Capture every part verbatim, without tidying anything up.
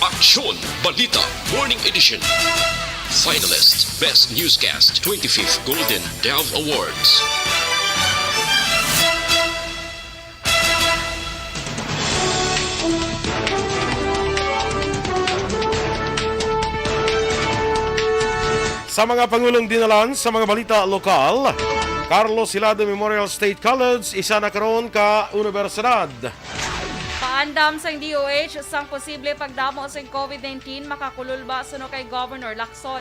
Aksyon Balita Morning Edition. Finalist, Best Newscast, twenty-fifth Golden Dove Awards. Sa mga pangulong dinalan sa mga balita lokal, Carlos Hilado Memorial State College, isa na karon ka unibersidad. Paandam sang D O H sang posible pagdamo sang COVID nineteen, makakulol ba suno kay Governor Lacson.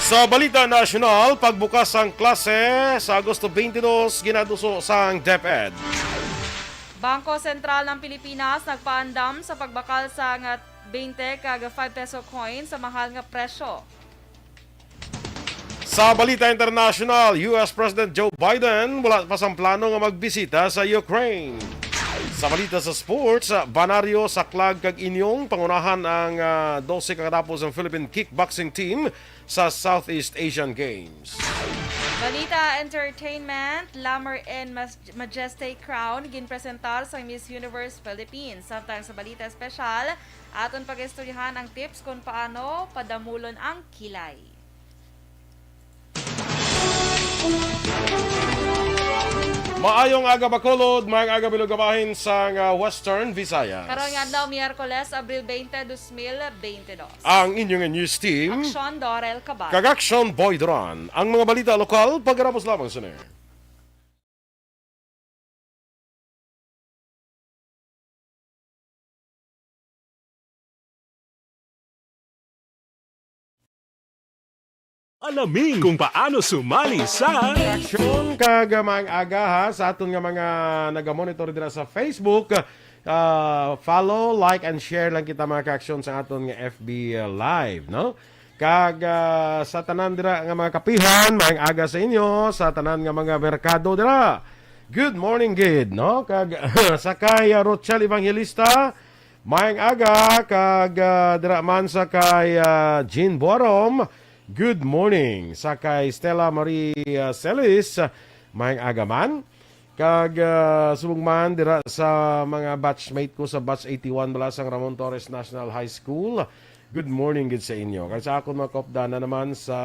Sa balita nasyonal, pagbukas sang klase sa Agosto twenty-two, ginaduso sang DepEd. Bangko Sentral ng Pilipinas nagpaandam sa pagbakal sang twenty kag five peso coin sa mahal nga presyo. Sa balita internasyonal, U S President Joe Biden wala pa sang plano nga magbisita sa Ukraine. Sa balita sa sports, Banaryo, Saklag kag Inyong pangunahan ang, ah, dose ka katapos ang Philippine kickboxing team sa Southeast Asian Games. Balita entertainment, Glamour and Mas-, Majesty Crown ginpresentar sa Miss Universe Philippines. Samtang sa balita espesyal, aton pag-istoryahan ang tips kung paano padamulon ang kilay. Maayong aga, Bacolod. Maayong aga, bilog nga bahin sang, ah, Western Visayas. Karon nga adlaw, Miyerkules, Abril twenty, dos mil bente dos. Ang inyong news team, Aksyon Dorel Cabal kag Aksyon Boy Duran. Ang mga balita lokal, pagkatapos lamang sini. Alamin kung paano sumali sa Aksyon kag, ah, maayong aga, ha, sa aton nga mga naga-monitor dira sa Facebook. Ah, follow, like, and share lang kita, mga ka-aksyon, sa aton nga F B Live, no? Kag, ah, sa tanan dira nga mga kapihan, maayong aga sa inyo, sa tanan nga mga merkado dira. Good morning gid, no? Kag sa kay, ah, Rochelle Evangelista, maayong aga, kag, ah, dira man sa kay, ah, Jean Boarom, good morning. Sa kay Stella Marie, ah, Celis, maayong aga man. Kag, ah, subong man dira sa mga batchmate ko sa batch eighty-one bala sang Ramon Torres National High School, good morning gid sa inyo. Kag sa akon mga kaupdanan naman sa,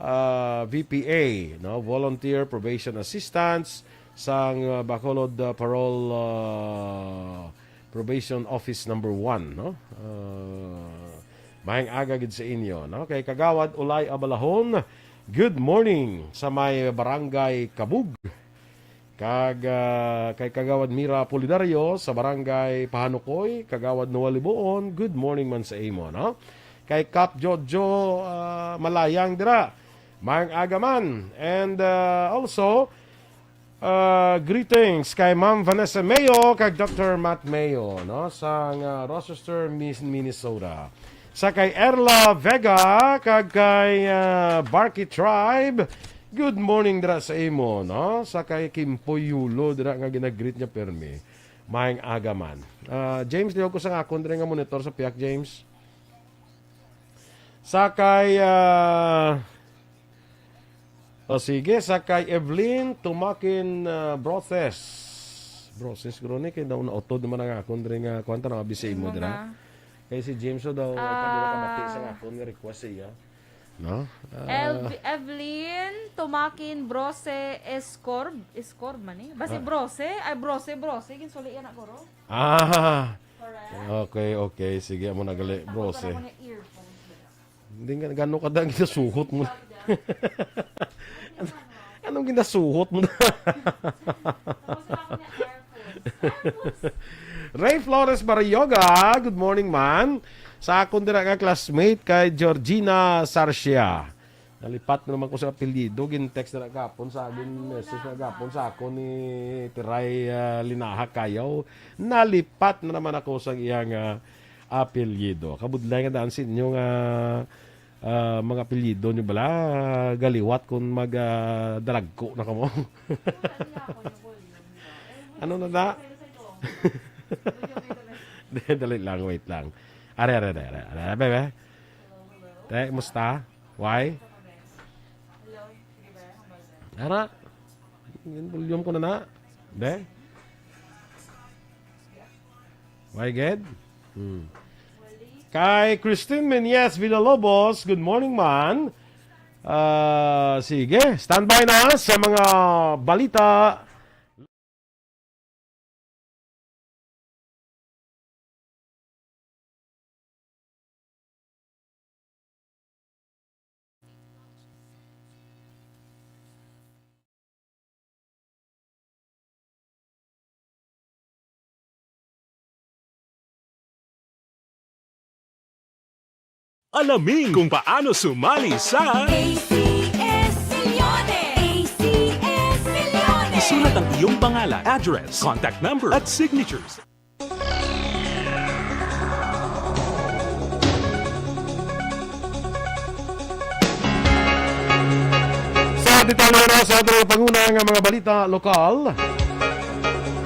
ah, V P A, no, Volunteer Probation Assistance sang, ah, Bacolod, ah, Parole, ah, Probation Office number one, no? Ah, maayong aga gid sa inyo, no? Kay Kagawad Ulay Abalahon, good morning sa may Barangay Kabug. Kag, ah, kay Kagawad Mira Pulidario sa Barangay Pahanukoy, Kagawad Noel Libuon, good morning man sa imo, no? Kay Kap Jojo, ah, Malayang dira, maayong aga man. And, ah, also, ah, greetings kay Ma'am Vanessa Mayo kag Doctor Matt Mayo, no, sang, ah, Rochester, Mis-, Minnesota. Sa kay Erla Vega kag kay, ah, Barky Tribe, good morning dira sa imo, no? Sa kay Kimpoy Yulo dira nga ginagreet niya permi, maayong aga man. Ah, James, liwag ko sa akon diri nga monitor sa piyak, James. Sa kay, ah, o sige, sa kay Evelyn Tumakin, ah, Broces. Broces, guro ni, kay daw nautod naman ang akon diri nga, kuwan ta na, abisi mo Ano dira. Nga? Kay si James daw, ay pa dira kamati sa Ah. akon nga request sa iya. No? Ah. Elv-, Evelyn Tumakin Brose Escorb. Escorb man eh. Basi Ah. Brose? Ay, Brose, Brose. Ginsuli yan na, guro. Ah. Correct? Okay, okay. Sige, amo na gali, Tapos Brose. Wala ko na earphones, guro. Hindi nga, gano ka dang ginasuhot mo? Anong ginasuhot mo? Ray Flores Barrioga, good morning, man. Sa akon dira nga classmate kay Georgina Sarcia. Nalipat na naman ko sa apelyido. Gin-text na gapon sa akin, message na gapon sa akon ni Tiray, ah, Linaha Kayaw. Nalipat na naman ako sa iyang, ah, apelyido. Kabudlay nga daan sa inyo nga, ah, mga apelyido nyo bala, galiwat kung mag, ah, dalagko na kamo. Ano na na? Dali, dali lang, wait lang. Are, are, are, are, are, are, bebe. Te, musta? Why? Ara, yung volume ko na na. Be? Why, ged? Hmm. Kay Christine Meñez Villalobos, good morning, man. Ah, sige, standby na sa mga balita. Alamin kung paano sumali sa A C S Milyones! A C S Milyones! Isulat ang iyong pangalan, address, contact number, at signatures. Sa detalye na sa aton panguna nga mga balita lokal,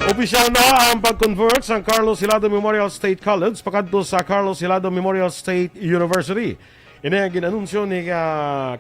opisyal na ang pag-convert sa Carlos Hilado Memorial State College pakadto sa Carlos Hilado Memorial State University. Ini ang gin-anunsyo ni, ah,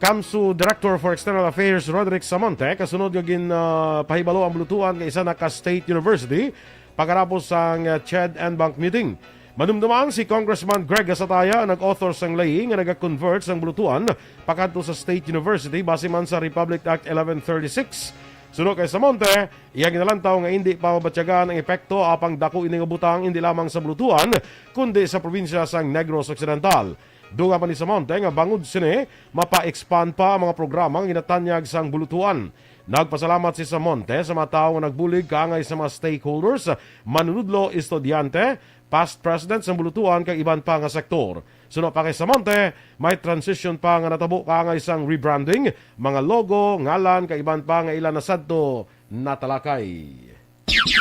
CAMSU Director for External Affairs Roderick Samonte, kasunod nga gin, ah, pahibalo ang bulutuan nga isa na ka state university pagkatapos sang, ah, CHED en banc meeting. Madumduman, si Congressman Greg Gasataya ang nag-author sang layi nga naga-convert sang bulutuan pakadto sa State University base man sa Republic Act eleven thirty-six. Suno kay Samonte, iya ginalantaw nga indi pa mabatyagan ang epekto apang dako ini nga butang indi lamang sa bulutuan kundi sa probinsya sang Negros Occidental. Dunga pa ni Samonte nga bangod sini, mapa-expand pa ang mga programa nga ginatanyag sang bulutuan. Nagpasalamat si Samonte sa mga tawo nga nagbulig kaangay sa mga stakeholders, manunudlo, estudyante, past president sang bulutuan kag iban pa nga sektor. Suno pa kay Samonte, may transition pa nga natabo kaangay sang rebranding, mga logo, ngalan kag iban pa nga ila na sadto natalakay.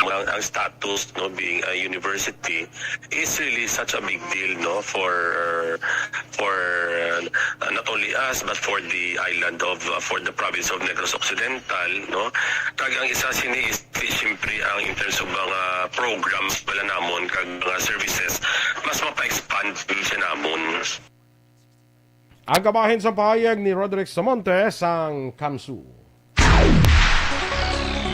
Ang, ang status, no, being a university is really such a big deal, no, for, for, uh, not only us but for the island of, uh, for the province of Negros Occidental, no. Kag ang isa sini is, siyempre, ang in terms of mga programs pala namon kag mga services, mas mapa-expand siya namon. Ang kabahin sa pahayag ni Roderick Samonte sang CAMSU.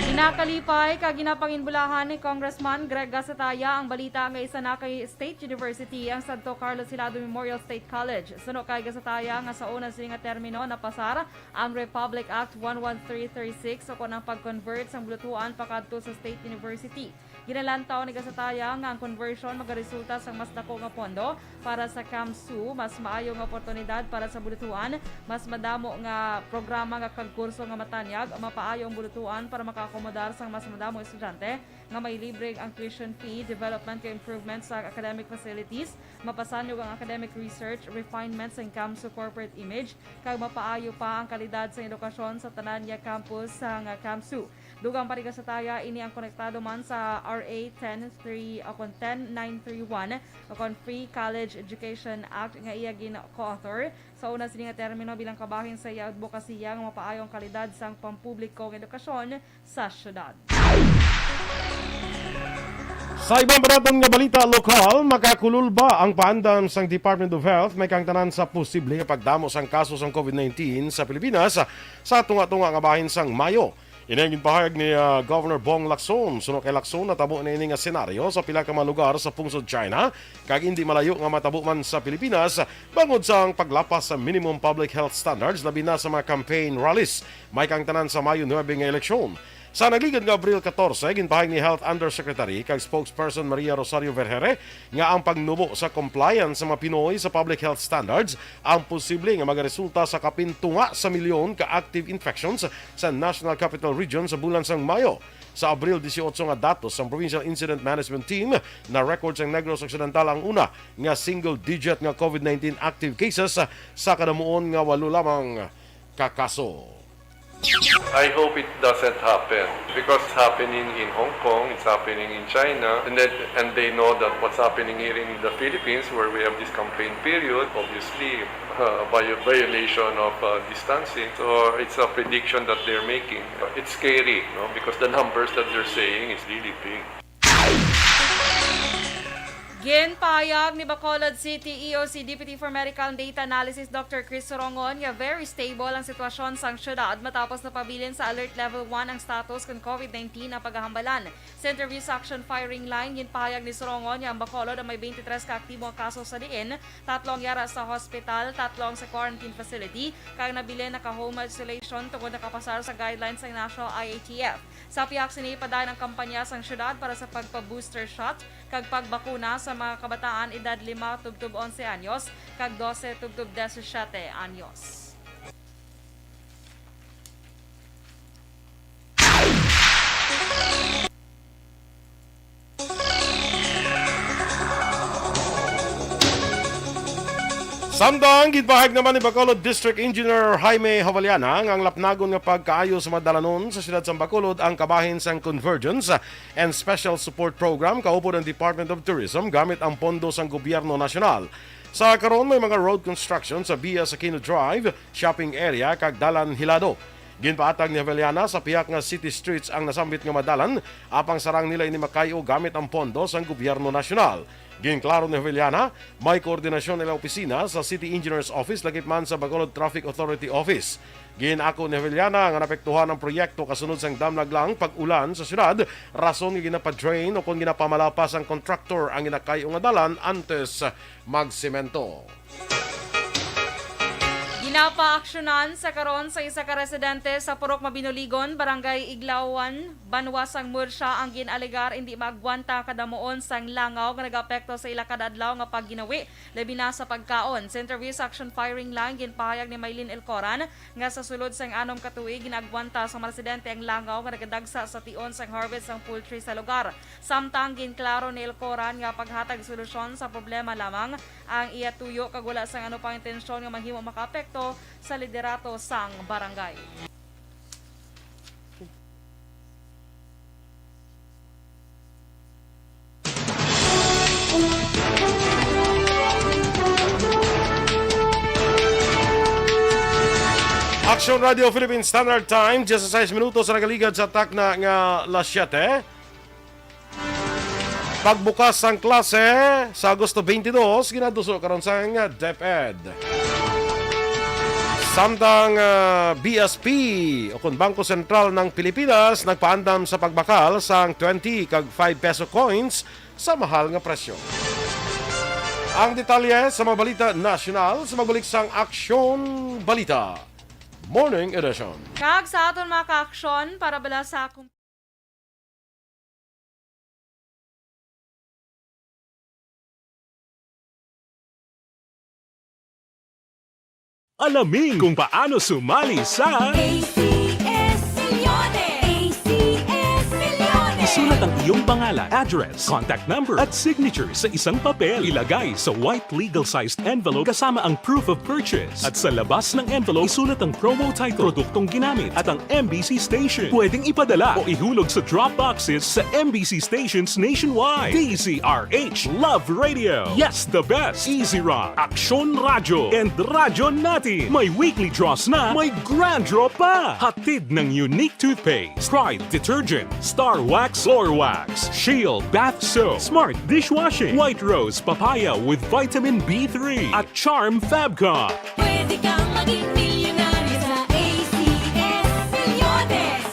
Ginakalipay kag ginapanginbulahan ni Congressman Greg Gasataya ang balita nga isa na ka state university ang sadto Carlos Hilado Memorial State College. Suno kay Gasataya nga sa una sini nga termino napasar ang Republic Act one one three three six ukon ang pag-convert sang bulutuan pakadto sa state university. Ginalantaw ni Gasataya nga ang conversion magaresulta sang mas dako nga pondo para sa CAMSU, mas maayo nga oportunidad para sa bulutuan, mas madamo nga programa nga kag kurso nga matanyag, mapaayo ang bulutuan para makaakomodar sang mas madamo estudyante nga may libre ang tuition fee, development nga improvement sa academic facilities, mapasanyog ang academic research, refinement sang CAMSU corporate image, kag mapaayo pa ang kalidad sang edukasyon sa tanan nga campus sang CAMSU. Dugang pa ni Gasataya, ini ang konektado man sa R A ten three, o kon ten nine three one, o kon Free College Education Act nga iya gin-co-author sa una sini nga termino bilang kabahin sa iya adbokasiya nga mapaayo ang kalidad sang pampubliko nga edukasyon sa syudad. Sa iban pa naton nga balita lokal, makakulol ba ang paandam sang Department of Health may kahangtanan sa posible nga pagdamo sang kaso sang COVID nineteen sa Pilipinas sa tunga-tunga nga bahin sang Mayo? Ini ang ginpahayag ni, ah, Governor Bong Lacson. Suno kay Lacson, natabo na ini nga senaryo sa pila ka mga lugar sa pungsod China, kag indi malayo nga matabo man sa Pilipinas bangod sang paglapas sa minimum public health standards, labi na sa mga campaign rallies may kahangtanan sa Mayo nuebe nga eleksyon. Sa nagligad nga Abril katorse, ginpahayag ni Health Undersecretary kag Spokesperson Maria Rosario Vergeire nga ang pagnubo sa compliance sa mga Pinoy sa public health standards ang posible nga magaresulta sa kapin tunga sa milyon ka active infections sa National Capital Region sa bulan sang Mayo. Sa Abril dieciocho nga datos sang Provincial Incident Management Team, na-record sang Negros Occidental ang una nga single-digit nga COVID nineteen active cases sa kadamuon nga walo lamang ka kaso. I hope it doesn't happen because it's happening in Hong Kong, it's happening in China, and then, and they know that what's happening here in the Philippines, where we have this campaign period, obviously, uh, vio- violation of uh, distancing. So it's a prediction that they're making. It's scary, no? Because the numbers that they're saying is really big. Ginpahayag ni Bacolod City E O C Deputy for Medical and Data Analysis Doctor Chris Sorongon nga very stable ang sitwasyon sang syudad matapos napabilin sa Alert Level one ang status kon COVID nineteen ang paghahambalan. Sa interview sa Action Firing Line, ginpahayag ni Sorongon nga ang Bacolod ang may twenty-three ka aktibo nga kaso sa diin tatlo ang yara sa hospital, tatlo ang sa quarantine facility, kag nabilin naka-home isolation tungod nakapasar sa guidelines sang National I A T F. Sa pihak sini, padayon ang kampanya sang syudad para sa pagpa-booster shot kag pagbakuna sa mga kabataan edad lima tubtob onse anyos kag dose tubtob disisiete anyos. Samtang ginpahayag naman ni Bacolod District Engineer Jaime Havaliana nga ang lapnagon nga pagkaayo sa mga dalanon sa siyudad sang Bacolod ang kabahin sang Convergence and Special Support Program kaupod ang Department of Tourism gamit ang pondo sang gobyerno nasyonal. Sa karon, may mga road construction sa Via Aquino Drive, shopping area, kag Dalan Hilado. Ginpaatag ni Havaliana sa pihak nga city streets ang nasambit nga madalan, apang sarang nila ini makay-o gamit ang pondo sang gobyerno nasyonal. Ginklaro ni Havaliana, may koordinasyon nila opisina sa City Engineers Office, lakip man sa Bacolod Traffic Authority Office. Ginako ni Havaliana nga naapektuhan ang proyekto kasunod sang damlag lang pag-ulan sa syudad, rason nga ginapa-drain o kon ginapamalapas ang kontraktor ang ginakay-o nga dalan antes magsemento. Ginapaaksyonan sa karon sa isa ka residente sa Purok Mabinoligon, Barangay Iglawan, Banwa sang Murcia, ang gin-alegar indi maagwanta ang kadamuon sang langaw nga nagaapekto sa ila kada adlaw nga pagginawi, labi na sa pagkaon. Sa interview sa Action Firing Line, ginpahayag ni Maylin Elcoran nga sa sulod sang anom ka tuig ginaagwanta sa mga residente ang langaw nga nagadagsa sa tion sang harvest sang poultry sa lugar. Samtang ginklaro ni Elcoran nga paghatag solusyon sa problema lamang ang iya tuyo kag wala sang ano pang intensyon nga mahimo makaapekto sa liderato sang barangay. Action Radio Philippine Standard Time, diyesisais minutos ang nagaligad sa takna nga las siyete. Pagbukas sang klase sa Agosto twenty-two, ginaduso karon sang DepEd. Samtang, ah, B S P o kon Bangko Sentral ng Pilipinas nagpaandam sa pagbakal sang twenty kag five peso coins sa mahal nga presyo. Ang detalye sa mga balita nasyonal sa magbalik sang Aksyon Balita Morning Edition. Kag sa aton mga ka-aksyon, para bala sa akong Alamin kung paano sumali sa A C S Milyones! A C S Milyones! Isulat ang iyong pangalan, address, contact number, at signature sa isang papel. Ilagay sa white legal-sized envelope kasama ang proof of purchase. At sa labas ng envelope, isulat ang promo title, produktong ginamit, at ang M B C station. Pwedeng ipadala o ihulog sa drop boxes sa M B C stations nationwide. D Z R H Love Radio. Yes, the best. Easy Rock, Aksyon Radyo, and Radyo Natin. May weekly draws na, may grand draw pa. Hatid ng Unique Toothpaste, Pride Detergent, Star Wax Floor Wax, Shield Bath Soap, Smart Dishwashing, White Rose Papaya with Vitamin B three, at Charm Fabcon. Pwede kang maging milyonaryo sa A C S Milyones.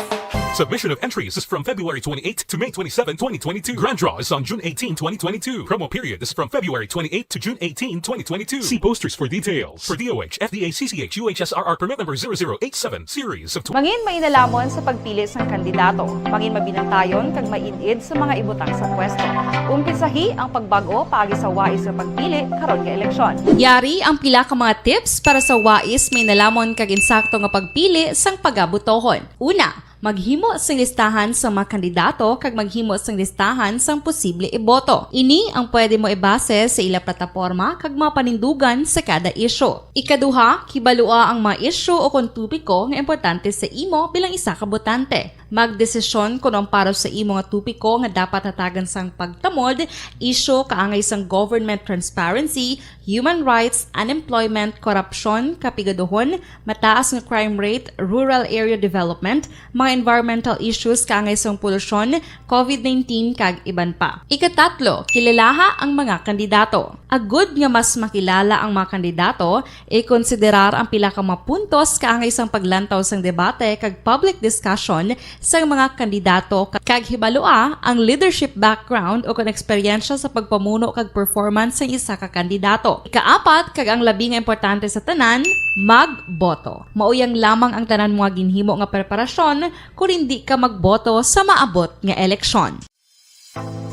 Submission of entries is from February twenty-eight to May twenty-seven, twenty twenty-two. Grand draw is on June eighteen, twenty twenty-two. Promo period is from February twenty-eight to June eighteen, twenty twenty-two. See posters for details. For D O H, F D A, C C H, U H S R R permit number zero zero eight seven, series of tw- Mangin mainalhamon sa pagpili sang kandidato. Mangin mabinantayon kag maid-id sa mga ibutang sa pwesto. Umpisahi ang pagbag-o paagi sa wais nga pagpili karon nga eleksyon. Yari ang pila ka mga tips para sa wais mainalhamon kag insakto nga pagpili sang pagabotohon. Una, maghimo sing listahan sa mga kandidato kag maghimo sing listahan sang posible iboto. Ini ang pwede mo ibase sa ila plataporma kag mga panindugan sa kada isyu. Ikaduha, kibalua ang mga isyu o kon topiko nga importante sa imo bilang isa ka botante. Magdesisyon kon ang para sa imo nga topiko nga dapat hatagan sang pagtamod, isyu kaangay sang government transparency, human rights, unemployment, korupsyon, kapigaduhon, mataas nga crime rate, rural area development, mga environmental issues kaangay sang polusyon, covid nineteen, kag iban pa. Ikatatlo, kilalaha ang mga kandidato. Agud nga mas makilala ang mga kandidato, ikonsiderar ang pila ka mga puntos kaangay sang paglantaw sang debate kag public discussion sang mga kandidato, kag hibalua ang leadership background o kon eksperyensya sa pagpamuno kag performance sang isa ka kandidato. Ikaapat, kag ang labi nga importante sa tanan, magboto. Mao yang lamang ang tanan mga ginhimo nga preparasyon kon hindi ka magboto sa maabot nga eleksyon.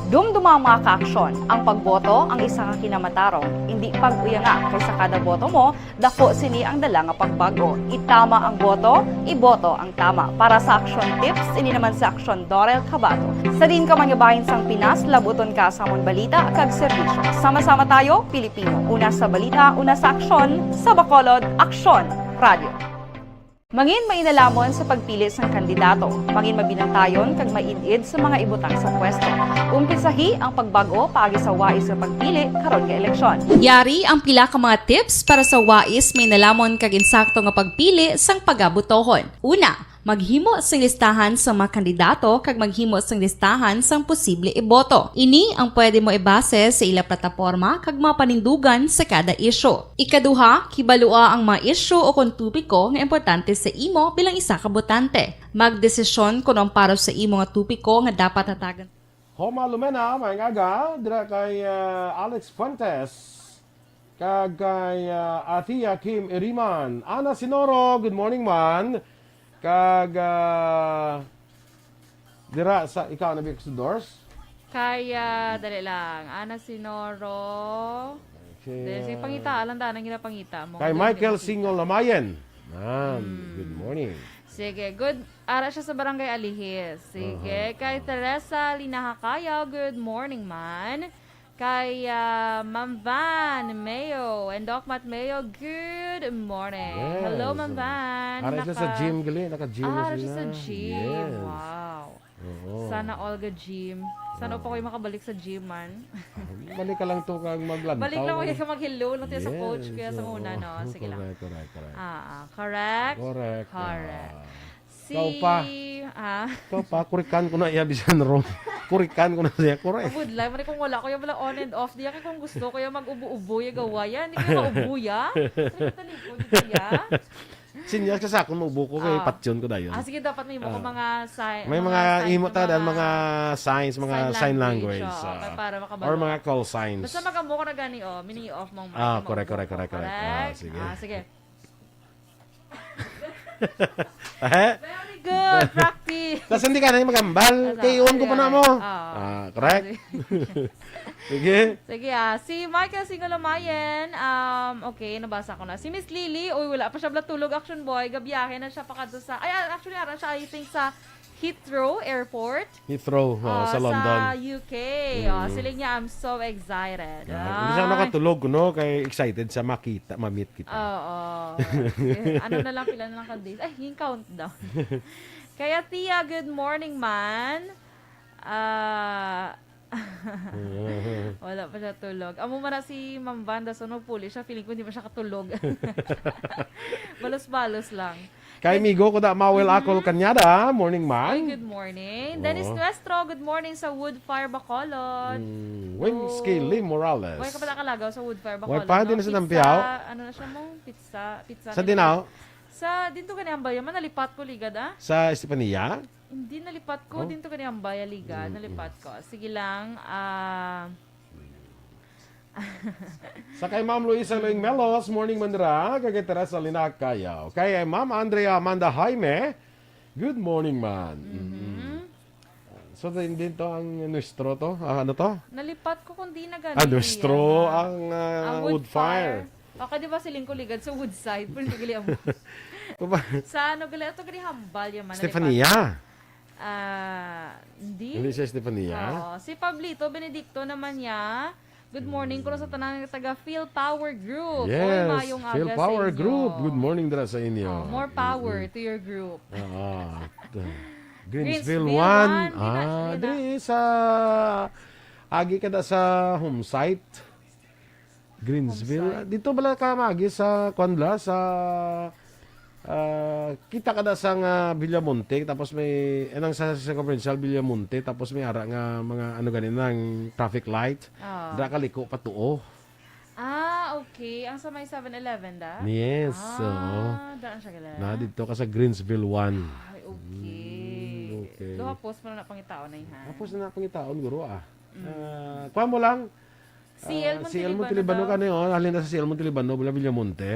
Dumduma ang mga kaaksyon. Ang pagboto ang isa ka kinamatarong. Hindi pag-uyanga, kay sa kada boto mo, dako sini ang dala nga pagbag-o. Itama ang boto, iboto ang tama. Para sa action tips, ini naman si Aksyon Dorel Cabato. Sa diin ka man nga bahin sang Pinas, labuton ka sa amon balita kag serbisyo. Sama-sama tayo, Pilipino. Una sa balita, una sa aksyon, sa Bacolod, Aksyon Radio. Mangin mainalamo sa pagpili sang kandidato. Mangin mabinantayon kag maid-id sa mga ibutang sa pwesto. Umpisahi ang pagbag-o paagi sa wais nga pagpili karon nga eleksyon. Yari ang pila ka mga tips para sa wais, mainalamon kag insakto nga pagpili sang pagabotohon. Una, maghimo sing listahan sa mga kandidato kag maghimo sing listahan sang posible iboto. Ini ang pwede mo ibase sa ila plataporma kag mga panindugan sa kada isyu. Ikaduha, kibalua ang mga isyu o kon topiko nga importante sa imo bilang isa ka botante. Magdesisyon kon ang para sa imo nga topiko nga dapat hatagan. Homa Lumena, maayong aga, dira kay, ah, Alex Fuentes, kag kay, ah, Athea Kim Iriman. Ana Sinoro, good morning man. Kag, ah, dira sa, ikaw na, Bix Dors? Kay, ah, dali lang. Ana Sinoro. Okay, Dali, sige, ah, pangita. Alam ta, anong ginapangita mo? Kay Dali, Michael dali, Singo Lamayan. Man, Mm. good morning. Sige, good. Ara siya sa Barangay Alihis. Sige, Aha. kay Teresa Linahacayo, good morning man. Kay, ah, Ma'am Van Mayo and Doc Matt Mayo, good morning. Yes. Hello, Ma'am Van. Ara siya sa Naka- gym gali, naka-gym Ah, na ara siya sila. sa gym. Yes. Wow. Oo. Sana all ga gym. Sana Oo. pa ko yung makabalik sa gym, man. Balik ka lang to kag maglantaw. Balik lang ko yung mag-hello lang tayo sa Yes, coach, kaya sa oo. una, no? Sige lang. Correct, correct, correct. Ah, ah, correct? Correct, Correct. ah. Si, Ikaw pa. ah. Ikaw pa, kurikan ko na iya bisan ron. Kurikan ko na siya, kore. Abudlay, mari kung wala ko yung wala on and off diya, kay kung gusto ko yung mag-ubo-ubo yung gawayan, hindi ko maubo ya. Ano yung talikod diya? Sinyas ka sa akon, maubo ko kay Ah. patyon ko dayon. Ah, sige, dapat may mo ko Ah. mga sign, May mga mga sign imo sa ta, dahil mga mga signs, mga sign sign language, language, oo, ah. kay para makabalo. Or mga call signs. Basta mag-amo ko na gani, oh, mini-off mong mic, Ah, maubo correct, correct, ko, correct, correct. Ah, correct? sige. Ah, sige. Eh? Very good, practice. Tas hindi ka na yung magambal. Tas, Kay iwan ko pa na mo. ah, Ah, correct? Sige. Sige, ah, si Michael Singolamayan, um, okay, nabasa ko na. Si Miss Lily, uy, wala pa siya bala tulog, Action Boy. Gabiyahe na siya pakadto sa, ay, ah, actually, ara siya, I think, sa Heathrow Airport. Heathrow, oh, Ah, sa London. sa U K. Oh, Mm. siling niya, "I'm so excited." Ah, hindi siya Ay. nakatulog, no? Kay excited siya makita, ma-meet kita. Oo. Ano na lang, pila na lang ka days. Ay, yung countdown. Kaya, Tia, good morning, man. Ah, Wala pa siya tulog. Amo man na si Ma'am Vanda, so magpuli siya. Feeling ko hindi pa siya katulog. Balos-balos lang. Kay Migo ko da Mawel Mm-hmm. Akol Kanyada, morning, Ay, man. good morning. Dennis Oo. Nuestro, good morning sa Wood Fire, Bacolod. Mm, Wayne Oh. Scaly Morales. Why ka pala kalagaw sa Wood Fire, Why Bacolod, pa? Di no? na sa Pizza, Tampiao? ano na siya mo? Pizza, pizza Sa nila. Dinao? Sa, dinto gani ang bayan, man, nalipat ko ligad, ah. Sa Estefania? Hindi, nalipat ko. Oh. Din to kani ang baya liga. Mm, Nalipat mm. ko. Sige lang. Ah, Sa kay Ma'am Luisa Loing Melos, morning, Mandra. Kay Teresa Linac Cayaw. Kay Ma'am Andrea Amanda Jaime, good morning, man. Mhm. Mm-mm. So, din, din to ang nuestro to? Ah, ano to? Nalipat ko kung di na gani Ah, nuestro iya, ha? ang, ah, Ang wood wood fire. fire. Baka di ba siling ko ligad sa woodside? Pero hindi gali ang Baba. Sa ano gali? Ito gali hambal yung man. Stefania. Ah, hindi. Hindi siya Stefania? Oo. Si Pablito Benedicto naman niya. Good morning, kuno sa tanan nga taga Feel Power Group. Yes, Oy, mayong Feel aga sa Power inyo. Group. Good morning dira sa inyo. Oh, more power Mm-mm. to your group. Oo. Greensville Greensville one. one. Di na, Ah, di na. diri sa agi kada sa home site. Greensville. Home site. Dito bala ka magi sa kwan bala sa Ah, kita ka na sa nga Villamonte, tapos may, eh, nang sa, sa Provincial Villamonte, tapos may ara nga mga, ano, gani nang traffic light. Ah. Dira ka liko pa tuo. Ah, okay. Ang sa may seven eleven da? Yes, Ah, oo. Daan siya gila? Na dito ka sa Greensville one. Ay, okay. Mm, okay. Duha post man na pangitaon na, ha? Tapos na pangitaon, guro, ah. Mm. Ah, kuha mo lang. C L Ah, Montelibano C L Montelibano daw. Ka na yun. Halin na sa C L Montelibano, Villa Villamonte.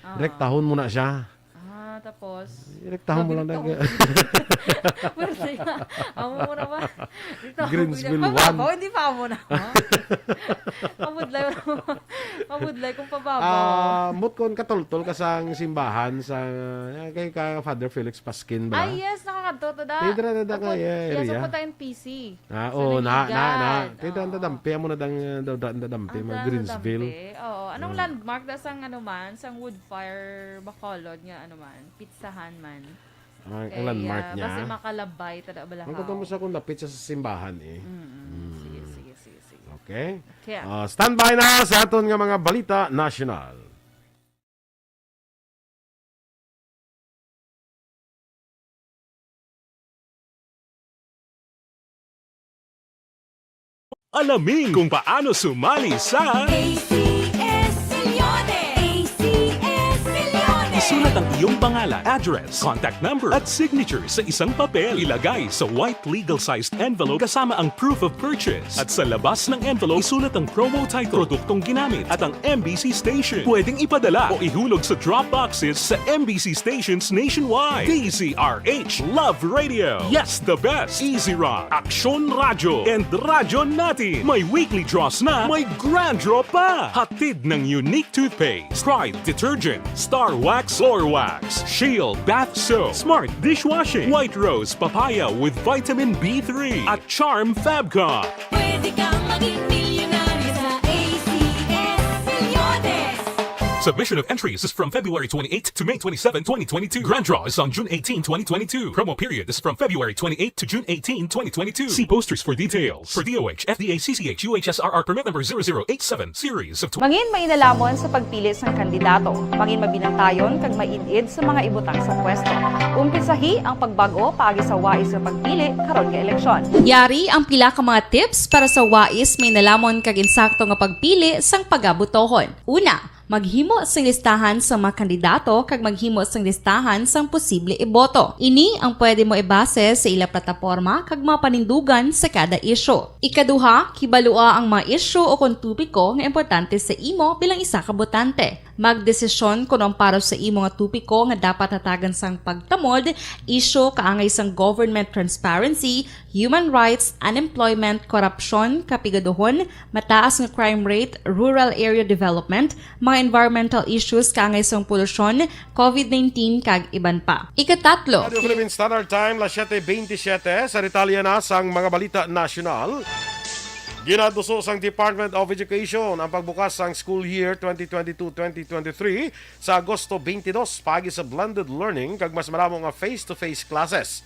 Ah. Rektahon mo na siya. Ah, tapos? Rektahon mo Sabi lang nito, na. Pwede. Amo mo na ba? Dito, Greensville pwede. Pababaw, one. Hindi pa amo na. Pabudlay. Pabudlay kung pababaw. Ah, mut kon katultol ka sang simbahan sa, ah, kay ka Father Felix Pasquin ba? Ay, yes, nakakadto to da. Dito na, dito na Upod, kaya yes, area. Upod tayo P C. Ah, Sa oo, na, na, na. Naligan, Kaya oo. Dadampi mo na dang, uh, da-, da-, dadampi, Ang mga daan Greensville. Dadampi, oo. Anong Ah. landmark da sang, ano man, sang Wood Fire Bacolod nga, ano man, pizzahan man? Ang, ang Kay, landmark ah, niya? Basta makalabay, tada balahaw. Ang kuto mo sa kung lapit siya sa simbahan, eh. Mm, mm. Mm. Sige, sige, sige, sige. Okay. Kaya Ah, standby na sa aton nga mga balita nasyonal. Alamin kung paano sumali sa A C S Millones! A C S Millones! Isulat ang iyong pangalan, address, contact number, at signature sa isang papel. Ilagay sa white legal-sized envelope kasama ang proof of purchase. At sa labas ng envelope, isulat ang promo title, produktong ginamit, at ang M B C station. Pwedeng ipadala o ihulog sa drop boxes sa M B C stations nationwide. D Z R H Love Radio. Yes, the best. Easy Rock, Aksyon Radyo, and Radyo Natin. May weekly draws na, may grand draw pa. Hatid ng Unique Toothpaste, Pride Detergent, Star Wax, Floor Wax, Shield Bath Soap, Smart Dishwashing, White Rose Papaya with Vitamin B three, at Charm Fabcon. Pwede kang maging milyonaryo sa A C S Millones. Submission of entries is from February twenty-eighth to May twenty-seven, twenty twenty-two. Grand draw is on June eighteen, twenty twenty-two. Promo period is from February twenty-eighth to June eighteen, twenty twenty-two. See posters for details. For D O H, F D A, C C H, U H S R R permit number zero zero eight seven, series of tw- Mangin mainalamon sa pagpili sang kandidato. Mangin mabinantayon kag maid-id sa mga ibutang sa pwesto. Umpisahi ang pagbag-o paagi sa wais nga pagpili karon nga eleksyon. Yari ang pila ka mga tips para sa wais, mainalamon kag insakto nga pagpili sang pagabotohon. Una, maghimo sing listahan sa mga kandidato kag maghimo sing listahan sang posible iboto. Ini ang pwede mo ibase sa ila plataporma kag mga panindugan sa kada isyu. Ikaduha, kibalua ang mga isyu o kon topiko nga importante sa imo bilang isa ka botante. Magdesisyon kon ang para sa imo nga topiko nga dapat hatagan sang pagtamod, isyu kaangay sang government transparency, human rights, unemployment, korupsyon, kapigaduhon, mataas nga crime rate, rural area development, mga environmental issues kaangay sang polusyon, covid nineteen, kag iban pa. Ikatatlo, Radio Philippine Standard Time, las siete veintisiete. Sa detalye na sang mga balita nasyonal, ginaduso sang Department of Education ang pagbukas sang school year twenty twenty-two twenty twenty-three sa Agosto twenty-two paagi sa blended learning kag mas madamo nga face-to-face classes.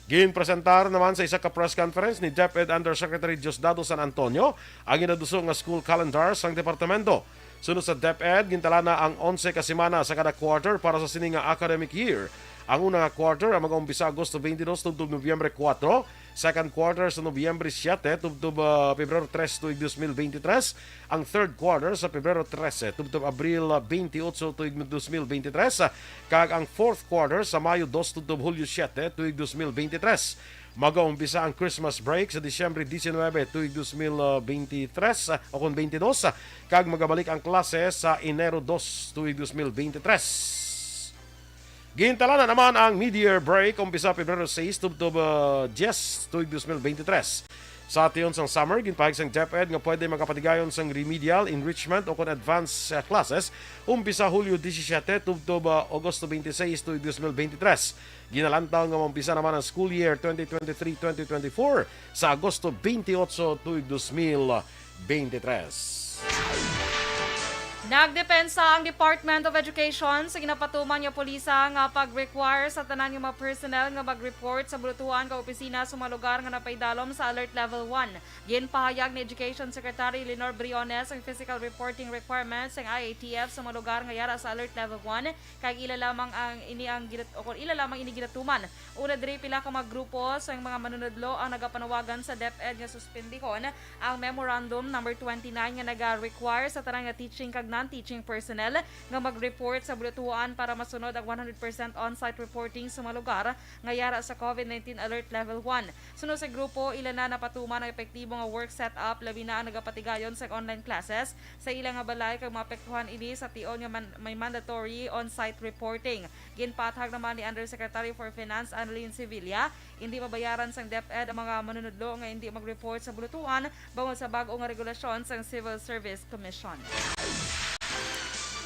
Ginpresentar naman sa isa ka press conference ni DepEd Undersecretary Diosdado San Antonio ang ginaduso nga school calendar sang departamento. Sunod sa DepEd, gintalana ang onse ka semana sa kada quarter para sa sini nga academic year. Ang una nga quarter ang mag-umpisa Agosto twenty-two tubtob Nobyembre kuwatro, second quarter sa Nobyembre siete tubtob, ah, Pebrero tres tuig dos mil beintitrés, ang third quarter sa Pebrero trese tubtob Abril, ah, veintiocho tuig dos mil beintitrés, ah, kag ang fourth quarter sa Mayo dos tubtob Hulyo siete tuig dos mil beintitrés. Magaumpisa ang Christmas break sa Disyembre diecinuebe tuig dos mil beintitrés, ah, o kon veintidós, ah, kag magabalik ang klase sa Enero dos tuig dos mil beintitrés. Gintalana naman ang mid-year break, umpisa Pebrero sais tubtob, ah, diyes tuig dos mil beintitrés. Sa tion sang summer, ginpahayag sang DepEd nga pwede magapatigayon sang remedial, enrichment, o kon advanced, ah, classes, umpisa Hulyo disisiete tubtob, ah, Agosto veintiseis tuig dos mil beintitrés. Ginalantaw nga maumpisa naman ang school year twenty twenty-three twenty twenty-four sa Agosto veintiocho tuig dos mil beintitrés. Nagdepensa ang Department of Education sa ginapatuman nga pulisa nga pag-require sa tanan nga mga personnel nga mag-report sa bulutuhan ka opisina sa mga lugar nga napaidalom sa Alert Level one. Ginpahayag ni Education Secretary Lenore Briones ang physical reporting requirements sang I A T F sa mga lugar nga yara sa Alert Level one, kag ila lamang ang ini ang ginat-, o kon ila lamang ini ginatuman. Una diri, pila ka mga grupo sang mga manunudlo ang nagapanawagan sa DepEd nga suspendihon ang Memorandum Number twenty-nine nga naga-require sa tanan nga teaching kag non-teaching personnel nga mag-report sa bulutuhan para masunod ang one hundred percent on-site reporting sa mga lugar nga yara sa COVID nineteen Alert Level one. Suno sa grupo, ila na napatuman ang epektibo nga work setup, labi na ang nagapatigayon sa online classes sa ila nga balay, kag maapektuhan ini sa tion nga man-, may mandatory on-site reporting. Ginpaathag naman ni Undersecretary for Finance Annalyn Sevilla, hindi mabayaran sang DepEd ang mga manunudlo nga hindi mag-report sa bulutuhan bangod sa bag-o nga regulasyon sang Civil Service Commission.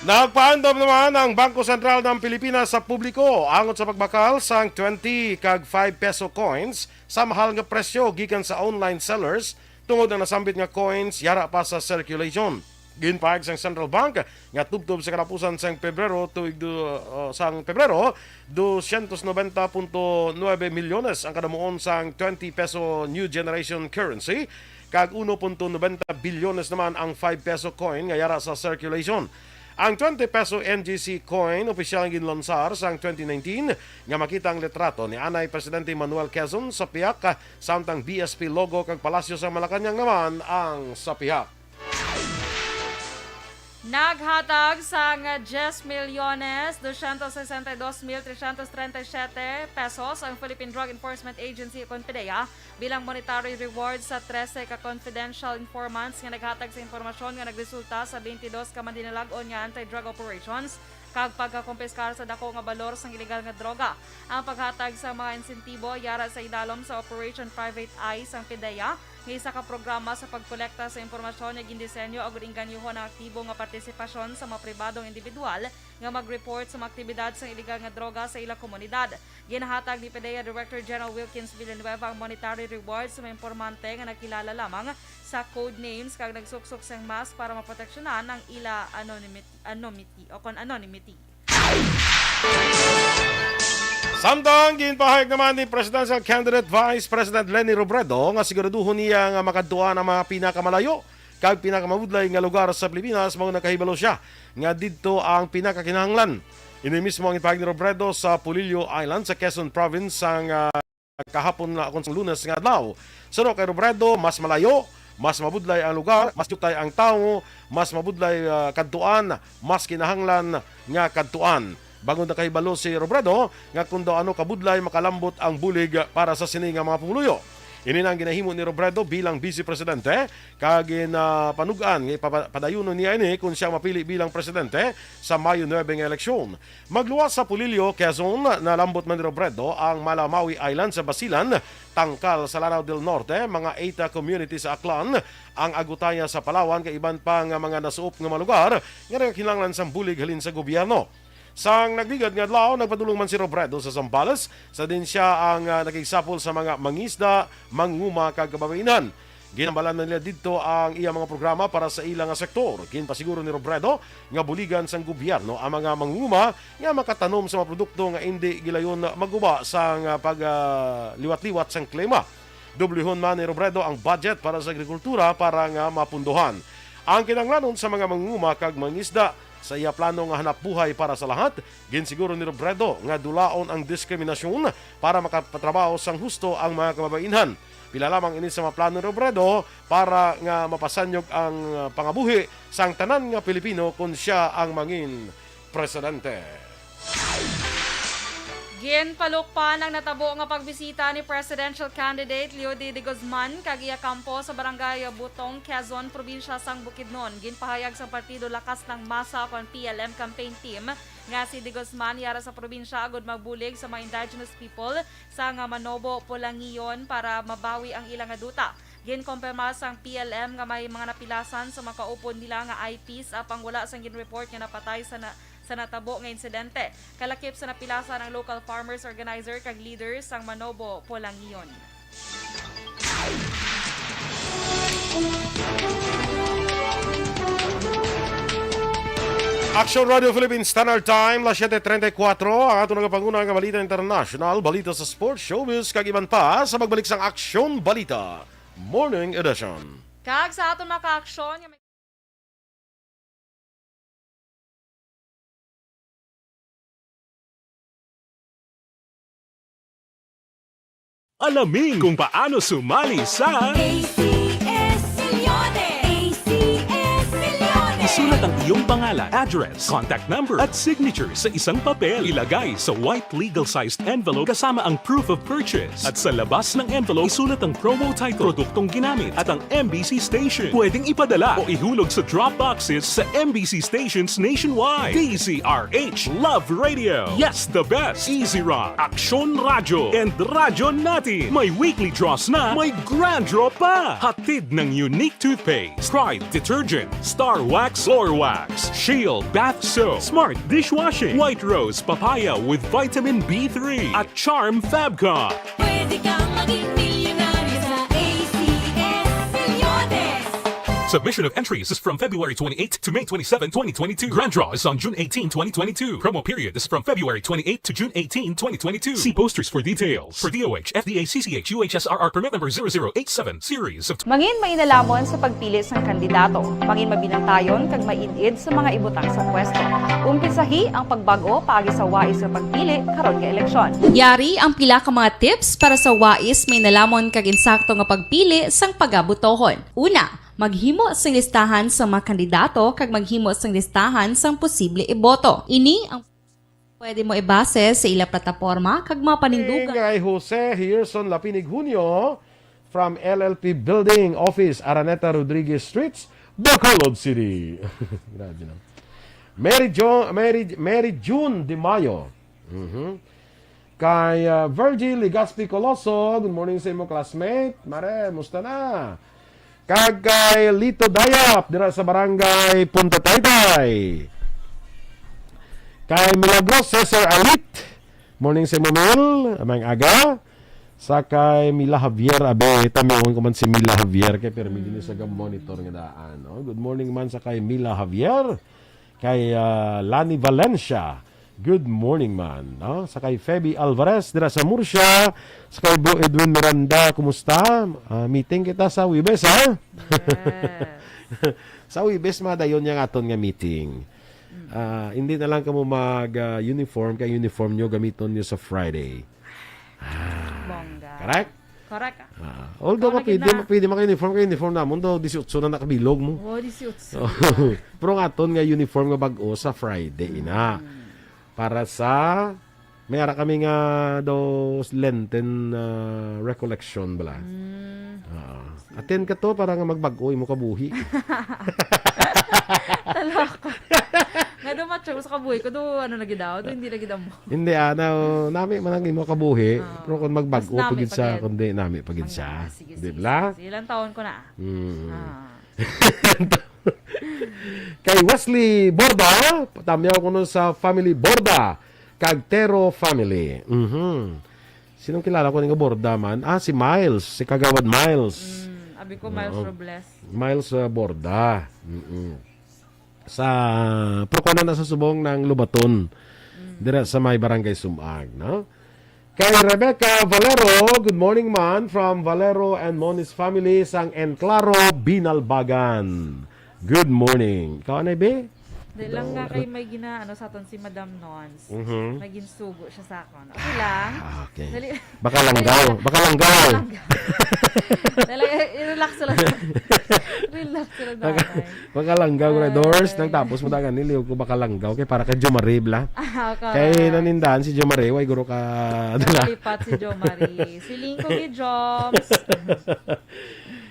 Nagpaandam naman ang Bangko Sentral ng Pilipinas sa publiko angot sa pagbakal sang twenty kag five peso coins sa mahal nga presyo gikan sa online sellers tungod ang nasambit nga coins yara pa sa circulation. Ginpahayag sang Central Bank nga tubtob sa katapusan sang Pebrero tuig du-, uh, sang Pebrero, dosyentos nobenta punto nuebe milyones ang kadamuon sang twenty peso new generation currency, kag uno punto nobenta bilyones naman ang five peso coin nga yara sa circulation. Ang twenty peso N G C coin opisyal nga ginlansar sang twenty nineteen nga makita ang litrato ni anay Presidente Manuel Quezon sa pihak, samtang B S P logo kag Palasyo sa Malacañang naman ang sa pihak. Naghatag sang diyes milyones dosyentos sesenta y dos mil tresyentos treinta y siete pesos ang Philippine Drug Enforcement Agency, kon PDEA, bilang monetary reward sa trese ka confidential informants nga naghatag sa impormasyon nga nagresulta sa twenty-dos ka mandinalag-on nga anti-drug operations kag pagkakompiskar sa dako nga balor sang iligal nga droga. Ang paghatag sa mga insentibo yara sa idalom sa Operation Private Eye sang PDEA, nga isa ka programa sa pagkolekta sa impormasyon nga gindisenyo agud inganyohon ang aktibo nga partisipasyon sa mga pribadong individual nga mag-report sa mga aktibidad sang iligal nga droga sa ila komunidad. Ginahatag ni PDEA Director General Wilkins Villanueva ang monetary reward sa mga impormante nga nagkilala lamang sa code names kag nagsuksok sang mask para maproteksyonan ang ila anonymity, anonymity o kon anonymity. Samtang ginpahayag naman ni Presidential Candidate Vice President Leni Robredo nga siguraduhon niya nga makadtuan ang mga pinakamalayo kag pinakamabudlay nga lugar sa Pilipinas, mao nakahibalo siya nga didto ang pinakakinahanglan. Ini mismo ang ipahayag ni Robredo sa Polillo Island sa Quezon Province sang, ah, kahapon na kon sang Lunes nga adlaw. Suno kay Robredo, mas malayo, mas mabudlay ang lugar, mas diutay ang tawo, mas mabudlay, ah, kadtuan, mas kinahanglan nga kadtuan. Bangod nakahibalo si Robredo nga kung daw ano kabudlay makalambot ang bulig para sa sini nga mga pumuluyo. Ini na ang ginahimo ni Robredo bilang Vice Presidente, kag ginapanug-an nga ipapa-, padayunon niya ini kon siya mapili bilang presidente sa Mayo nuebe nga eleksyon. Magluwas sa Polillo, Quezon, nalambot man ni Robredo ang Malamawi Island sa Basilan, tangkal sa Lanao del Norte, mga Ayta community sa Aklan, ang Agutaya sa Palawan, kag iban pa nga mga nasuop nga mga lugar nga nagakinahanglan sang bulig halin sa gobyerno. Sang nagligad nga adlaw, nagpadulong man si Robredo sa Zambales, sa diin siya ang, ah, nakigsapol sa mga mangisda, mangunguma, kag kababain-an. Ginhambalan man nila didto ang iya mga programa para sa ila nga sektor. Ginpasiguro ni Robredo nga buligan sang gobyerno ang mga mangunguma nga makatanom sa mga produkto nga indi gilayon maguba sang, ah, pag, ah, liwat-liwat sang klima. Dublihon man ni Robredo ang budget para sa agrikultura para nga mapundohan ang kinahanglanon sa mga mangunguma kag mangisda. Sa iya plano nga hanapbuhay para sa lahat, ginsiguro ni Robredo nga dulaon ang diskriminasyon para makapatrabaho sang husto ang mga kababainhan. Pila lamang ini sa mga plano ni Robredo para nga mapasanyog ang, ah, pangabuhi sang tanan nga Pilipino kon siya ang mangin presidente. Ginpalukpan ang natabo nga pagbisita ni presidential candidate Leo D. De Guzman kag iya kampo sa Barangay Butong, Quezon, probinsya sang Bukidnon. Ginpahayag sang partido Lakas ng Masa kon P L M campaign team nga si De Guzman yara sa probinsya agud magbulig sa mga indigenous people sa nga Manobo, Polangion para mabawi ang ila nga duta. Ginkompirma sang P L M nga may mga napilasan sa mga kaupod nila nga I Ps, apang wala sang ginreport nga napatay sa na-, sa natabo nga insidente. Kalakip sa napilasan ang local farmers organizer kag leaders sang Manobo, Polangion. Action Radio Philippines Standard Time, las siete treinta y cuatro. Ang ato nagapanguna nga balita international, balita sa sports, showbiz, kag iban pa sa pagbalik sang Action Balita Morning Edition. Kag sa aton mga ka-aksyon nga may Alamin kung paano sumali sa A C S Milyones! A C S Milyones! Isulat ang iyong pangalan, address, contact number, at signature sa isang papel. Ilagay sa white legal-sized envelope kasama ang proof of purchase. At sa labas ng envelope, isulat ang promo title, produktong ginamit, at ang M B C station. Pwedeng ipadala o ihulog sa drop boxes sa M B C stations nationwide. D Z R H, Love Radio, Yes the Best, Easy Rock, Aksyon Radyo, and Radyo Natin. May weekly draws na, may grand draw pa. Hatid ng Unique Toothpaste, Pride Detergent, Star Wax Floor Wax, Shield Bath Soap, Smart Dishwashing, White Rose Papaya with Vitamin B three, at Charm Fab Cup. Pwede kang maging milyonaryo sa A C S Milyones. Submission of entries is from February twenty-eighth to May twenty-seven, twenty twenty-two. Grand draw is on June eighteen, twenty twenty-two. Promo period is from February twenty-eighth to June eighteen, twenty twenty-two. See posters for details. For D O H, F D A, C C H, U H S R R permit number zero zero eight seven, series of Mangin mainalhamon sa pagpili sang kandidato. Mangin mabinantayon kag maid-id sa mga ibutang sa pwesto. Umpisahi ang pagbag-o paagi sa wais nga pagpili karon nga eleksyon. Yari ang pila ka mga tips para sa wais, mainalhamon kag insakto nga pagpili sang pagabutohon. Una, maghimo sing listahan sa mga kandidato kag maghimo sing listahan sang posible iboto. Ini ang pwede mo ibase sa ila plataporma kag mga panindugan. Kay Jose Herson Lapinig Junio from L L P Building Office, Araneta Rodriguez Streets, Bacolod City. Grabe lang. Mary Jo, Mary, Mary June De Mayo. Mhm. Kay, ah, Virgie Legaspi Coloso, good morning sa imo classmate. Mare, musta na? Kag kay Lito Dayap, dira sa barangay Punta Taytay. Kay Milagros Cesar Alit, morning sa imo, Mil, maayong aga. Sa kay Mila Javier, abe, tamyaon ko man si Mila Javier, kay permi din sa ga-monitor nga daan, no? Good morning man sa kay Mila Javier. Kay, ah, Lani Valencia, good morning man, no? Sa kay Feby Alvarez dira sa Murcia, sa kay Bro Edwin Miranda, kumusta? Ah, meeting kita sa Webes, ha? Yes. Sa Webes, madayon yang aton nga meeting. Mm. Ah, hindi na lang kamo mag, ah, uniform, kay uniform nyo, gamiton nyo sa Friday. Ah, Bongga. Correct? Correct, ah. Ah, although Ikaw na gid mapwede, na. mapwede maka-uniform, kay uniform namon daw, dieciocho na nakabilog mo. Oh, dieciocho. Oh. Pero ang aton nga uniform nga bag-o sa Friday na. Mm. Para sa, may ara kami nga daw Lenten, ah, recollection bala. Mm. Ah. Attend ka to para nga magbag-o imo kabuhi. Talaka. Nga daw matchang sa kabuhi ko, do ano na gid daw, do hindi na gid amo. Hindi, ah, na, nami man ang imo kabuhi, Ah. pero kung magbag-o Mas pa nami gid pa sa, gid. kundi nami pa gid Ang siya. nga, sige, Di sige, ba? sige, sige. Ilang taon ko na? Mm. Ah. Kay Wesley Borda, tamyaw ko nun sa family Borda, kag Tero family. Mhm. Sinong kilala ko nga Borda man? Ah, si Miles, si Kagawad Miles. Mm, abi ko, Miles Oo. Robles. Miles, ah, Borda. Mm-mm. Sa, pero kuwan na sa subong ng Lubaton. Mm. Dira sa may Barangay Sumag, no? Kay Rebecca Valero, good morning man from Valero and Moniz family sang Enclaro, Binalbagan. Good morning. Ikaw, anay, be? Di lang nga kay may gina-, ano, sa aton si Madam Nons. Mhm. May ginsugo siya sa akon. Okay lang. Ah, okay. Dali. Baka langgaw. Baka langgaw. Baka langgaw. Dali, i-relax lang. Relax lang, Baka, tatay. baka langgaw, Ay. Doors. Nang tapos mo dagan, niliw ko baka langgaw. Kay para kay Jomari, bla. Ah, okay. Kay nanindahan si Jomari, way guro ka, dala. Nakalipat si Jomari. Siling ko ni Joms.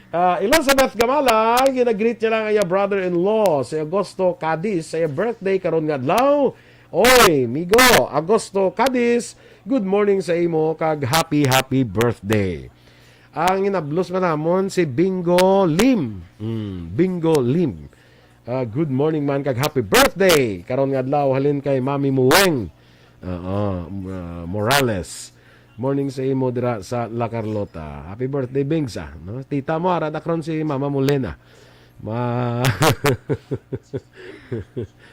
Ah, Elizabeth Gamala, ginagreet niya lang ang iya brother-in-law, si Augusto Cadiz, sa iya birthday karon nga adlaw. Oy, migo, Augusto Cadiz, good morning sa imo, kag happy, happy birthday. Ang inablos man namon si Bingo Lim. Mm, Bingo Lim. Ah, good morning man, kag happy birthday karon nga adlaw halin kay Mami Muweng. Oo, uh, Morales. Morning sa imo dira sa La Carlota. Happy birthday, Bings, ah, no? Tita mo, ara dakron si Mama Molena. Ma-,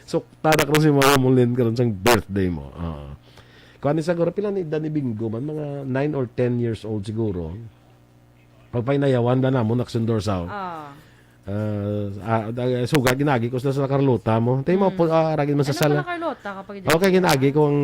sukta na karon si Mama Molin karon sang birthday mo. Oo. Kuan ni siguro, pila ni edad ni Bingo man? Mga nine or ten years old siguro. Pagpainayawan na namon, Aksyon Dorsao. Ah. Ah, ah, ah, suga, ginagi ko sila sa Carlota mo. Tayo mo, Mm. po, ah, aragin man sa Ano sala. pala Carlota kapag Okay, ginagi ko ang,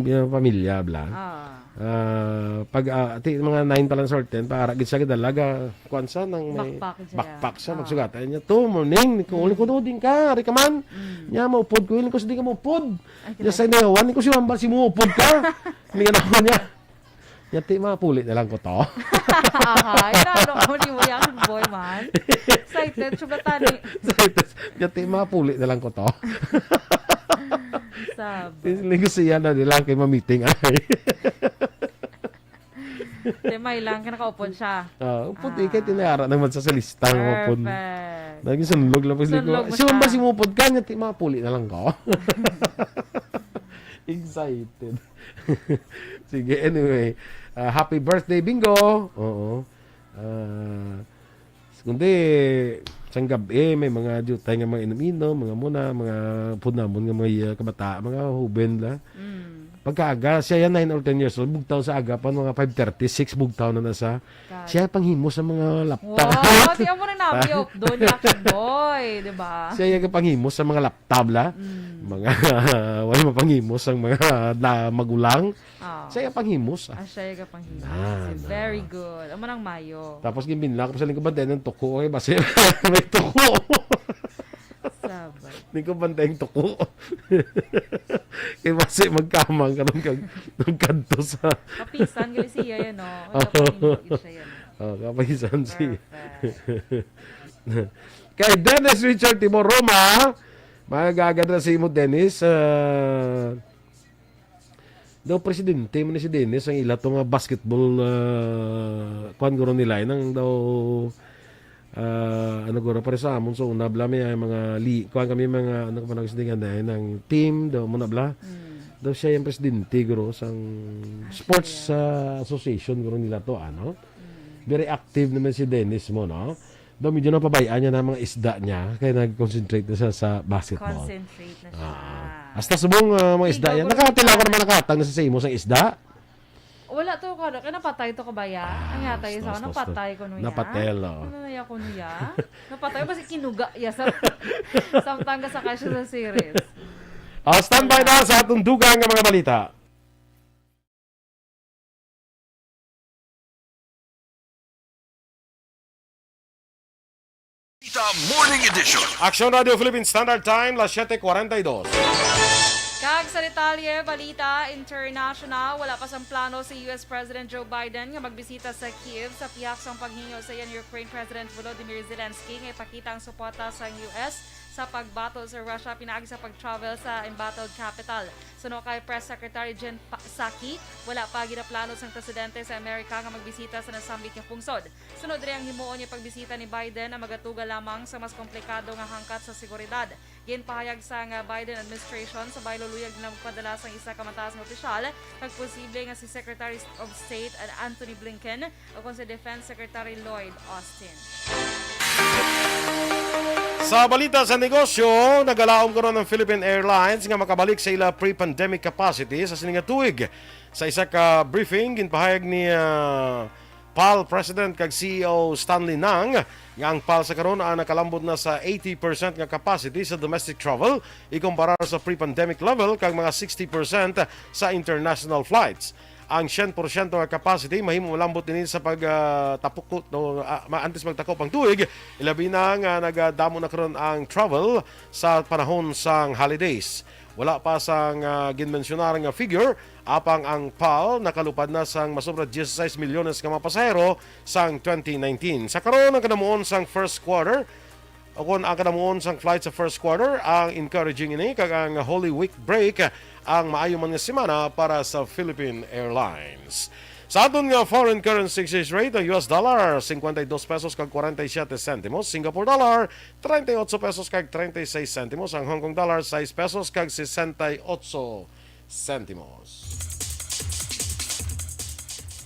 ah, pamilya, bla. Ah. Ah, pag, ah, ti, mga nine pa lang sa ten, pa, aragin sa gidalaga, kuwan sa, nang may Backpack siya. Backpack siya, Ah. magsugatan niya. "To, morning, ni ko, Mm. ko din ka, ari ka man." Mm. Niya, maupod ko, yun ko, "Di ka maupod." Ay, Niya, kinay- sa inayawan, ni ko, "Si Mamba, si maupod ka." Ni ano niya. Niya, "Ti, mapuli na lang ko to." Aha, ina, ano ko ni mo yan, boy man. Excited, siya ba tani? Excited. Niya, "Ti, mapuli na lang ko to." Sab. Tingin ko siya na nila kay mamiting ay. Te, may lang, kinakaupon siya. Ah, upod, Ah. ikay tinayara naman sa, sa lista nga upod. Perfect. Naging sunlog lang po sila. Sunlog mo Si Mamba, siya. si maupod ka, niya, "Ti, mapuli na lang ko." Excited. Sige, anyway. Ah, happy birthday, Bingo! Oo. Ah, kundi, sang gabi, may mga diutay nga mga inom-inom, mga muna, mga pud namon nga mga, ah, kabata, mga huben la. Mm. Pagkaaga, siya yan, nine or ten years old, bugtaw sa aga pa, mga five thirty, six bugtaw na na sa. Kag- Siya panghimo sa mga laptop. Wow, di mo rin nabi, doon, Lucky Boy, di ba? Siya yung panghimo sa mga laptop la. Mm. Mga, wala mapanghimo sa mga na magulang. Ah. Siya yung panghimos, ah. Ah, siya yung panghimos. Na, na. Very good. Amo nang mayo. Tapos ginbinla ko sa lingkod bantay ng tuko, eh, basi may tuko. Sabay. Lingkod bantay ang tuko. Kay basi magkamang ka nung kag-, nung kadto sa Kapisan, gali siya yan, no? Ang Oo. kapanghimos siya yan. Oh, kapisan siya. Perfect. Kay Dennis Richard Timor Roma, magagad na si Imo Dennis, ah, Daw presidente man ni si Dennis ang ila to nga basketball, ah, kuan guro nila, eh, nang daw, ah, ano guro, pare sa amon sa una, bla, may mga li-, kuan kami mga, ano ko pa nagsitingan na, eh, ng team, daw mo na, bla. Mm. Daw siya yung presidente, guro, sang Ah, sports, siya. ah, association, guro nila to, ano? Mm. Very active naman si Dennis mo, no? Daw medyo napabayaan niya na ang mga isda niya, kaya nag-concentrate na siya sa basketball. Concentrate na siya. Ah. Hasta subong, ah, mga isda Ikaw, yan. Guro, Nakatila ko naman nakatang na sa imo sang isda. Wala to, kada, kaya napatay to kabaya. Ah, Ang yata yung hasta, sa hasta, hasta. Napatay ko nuya. Napatel, oh. Ano na ya ko nuya? Napatay, basi kinuga ya sa, samtang ka sa kasya sa series. Ah, standby na sa atong dugang nga mga balita. Balita Morning Edition. Aksyon Radio Philippine Standard Time, las siete cuarenta y dos. Kag sa detalye, balita international, wala pa sang plano si U S President Joe Biden nga magbisita sa Kyiv sa pihak sang paghingyo sa iya ni Ukraine President Volodymyr Zelensky nga ipakita ang suporta sang U S sa pagbato sa Russia pinaagi sa pag-travel sa embattled capital. Suno kay Press Secretary Jen Pa-, Psaki, wala pa ginaplano sang presidente sa Amerika nga magbisita sa nasambit nga pungsod. Sunod diri ang himuon nga pagbisita ni Biden ang magatuga lamang sa mas komplikado nga hangkat sa seguridad. Ginpahayag sang Biden administration sa Bayloluyag nila magpadala sang isa ka mataas nga opisyal kag posible nga si Secretary of State Antony Blinken o kon si Defense Secretary Lloyd Austin. Sa balita sa negosyo, nagalaom karon ang Philippine Airlines nga makabalik sa ila pre-pandemic capacity sa sini nga tuig. Sa isa ka briefing, ginpahayag ni, ah, PAL President kag C E O Stanley Nang nga ang PAL sa karon, ah, nakalambot na sa eighty percent nga capacity sa domestic travel ikumparar sa pre-pandemic level kag mga sixty percent sa international flights. Ang syen porsyento nga capacity mahimo malambot ini sa pag, ah, tapukot, no, ah, ma-, antes magtakop ang tuig, ilabi na nga nagadamo na karon ang travel sa panahon sang holidays. Wala pa sang, ah, ginmensyonar nga figure, apang ang PAL nakalupad na sang masobra dieciséis milyones ka mga pasahero sang twenty nineteen. Sa karon, ang kanamuon sang first quarter, o kon ang kanamuon sang flight sa first quarter, ang encouraging ini, kag ang Holy Week break, ang maayo man nga semana para sa Philippine Airlines. Sa aton nga foreign currency exchange rate, ang U S dollar, cincuenta y dos pesos kag cuarenta y siete centimos, Singapore dollar, treinta y ocho pesos kag treinta y seis centimos, ang Hong Kong dollar, sais pesos kag sesenta y ocho centimos.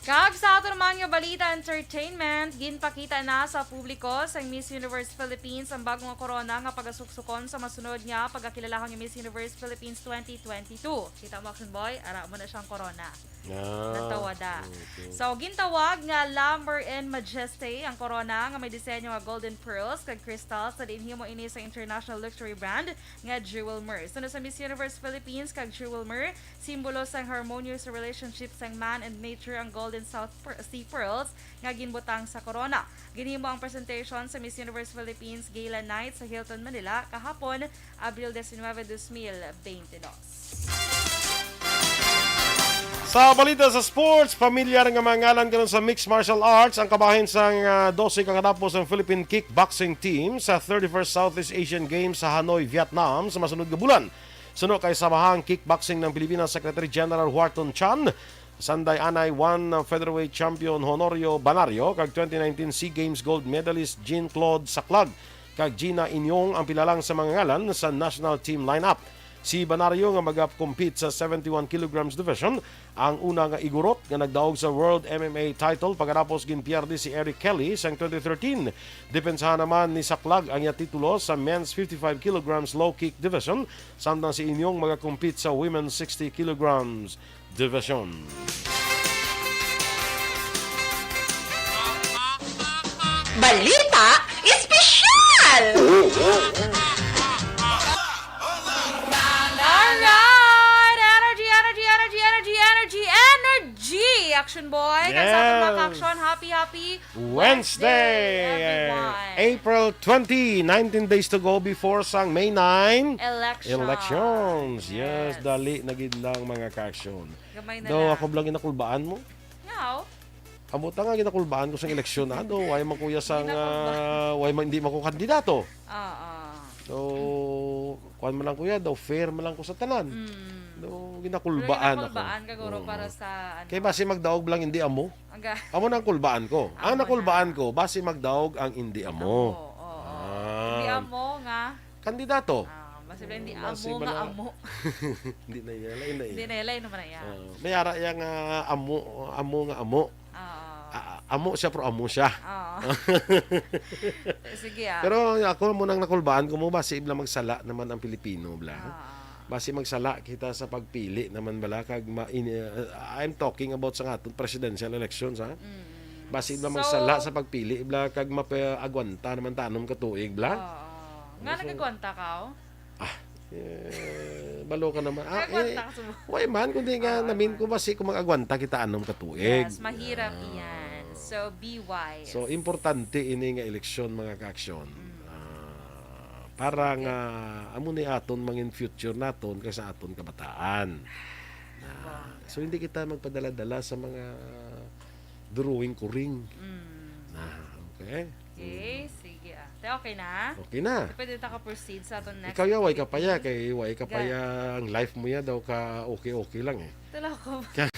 Kag sa aton man nga balita entertainment, ginpakita na sa publiko sang Miss Universe Philippines ang bag-o nga korona nga pagasuksukon sa masunod nga pagakilalahan nga Miss Universe Philippines twenty twenty-two. Kita mo, Action Boy, ara mo na siyang korona. Ah, nagtawada. Okay. So, gintawag nga Glamour and Majesty ang korona nga may disenyo nga golden pearls kag crystals, sa diin himo ini sa international luxury brand nga Jewelmer. Sunod sa Miss Universe Philippines kag Jewelmer, simbolo sang harmonious relationship sang man and nature ang Golden South Per-, Sea Pearls nga ginbutang sa korona. Ginhimo ang presentation sa Miss Universe Philippines Gala Night sa Hilton Manila kahapon, Abril diecinuebe, dos mil veinte dos. Sa balita sa sports, pamilyar nga mga ngalan karon sa mixed martial arts ang kabahin sang, ah, dose ka kadapo sang Philippine kickboxing team sa thirty-first Southeast Asian Games sa Hanoi, Vietnam sa masunod nga bulan. Suno kay Samahang Kickboxing ng Pilipinas Secretary General Huarton Chan, sanday anay one featherweight champion Honorio Banario kag twenty nineteen SEA Games gold medalist Jean-Claude Saclag kag Gina Inyong ang pila lang sa mga ngalan sa national team lineup. Si Banario nga magakompete sa seventy-one kilograms division ang una nga igurot nga nagdaog sa World M M A title pagkatapos ginpierde si Eric Kelly sang twenty thirteen. Depensahan naman ni Saclag ang iya titulo sa men's fifty-five kilograms low kick division, samtang si Inyong magakompete sa women's sixty kilograms division. Balita Espesyal! Alright! Energy, energy, energy, energy, energy, energy! Action boy! Kag sa aton mga Yes. Action, happy, happy Wednesday, Wednesday, everyone. April twenty, nineteen days to go before sang May nine. Election. Elections. Yes, Yes. Dali na gid lang, mga ka-action. Gamay na Daw lang. Ako lang ginakulbaan mo? Ngaw? Amo ta nga ginakulbaan ko sa eleksyon, ah, do, why man kuya sa nga, Ginakulbaan. Why man hindi man ko kandidato? Oo. So, kuwan man lang kuya, daw fair man lang ko sa tanan. Mm. Do, ginakulbaan Pero ako. Ginakulbaan ka, guro, Oo. Para sa, ano. Kay basi magdaog lang hindi amo. Aga. Amo nang kulbaan ko. Ang Amo nakulbaan na. Ko, basi magdaog ang hindi amo. Amo, oo. Ah. Hindi amo nga. Kandidato. Ah, basi lang hindi Basi amo nga bala- amo. Hindi na iya, lain na iya. Hindi na iya, lain naman na iya. Ah, may ara iya nga amo, amo nga amo. Oo. Ah, amo siya, pero amo siya. Oo. Sige, ah. Pero ako mo nang nakulbaan ko mo, basi ibla magsala naman ang Pilipino, bla. Oo. Basi magsala kita sa pagpili naman bala, kag ma-, in-, uh, I'm talking about sa aton presidential elections, ha? Mm. Basi ibla So, magsala sa pagpili, ibla kag mapaagwanta naman tanom ka tuig, bla. Oo. Nga So, nagagwanta ka, oh? Ah, eh, balo ka naman. Ah, Nagagwanta eh, ka sa why man, kundi nga, Ah, namin why ko man? Basi kung mag-agwanta kita anom ka tuig. Yes, mahirap Ah. Iyan. So, be wise. So, importante ini nga eleksyon, mga ka-aksyon. Mm. Ah, para Okay. Nga, amo ni aton mangin future naton kaysa aton kabataan. Ah, Bongga. So, hindi kita magpadala-dala sa mga drawing kuring. Mm. Ah, okay? Okay, Mm. Sige, ah. Te, okay na? Okay na. Pwede ta ka-proceed sa aton next Ikaw ya, way ka pa ya, activity? Kay way ka pa Ga- ya, ang life mo ya daw ka okay-okay lang eh. Tala ko. Ka-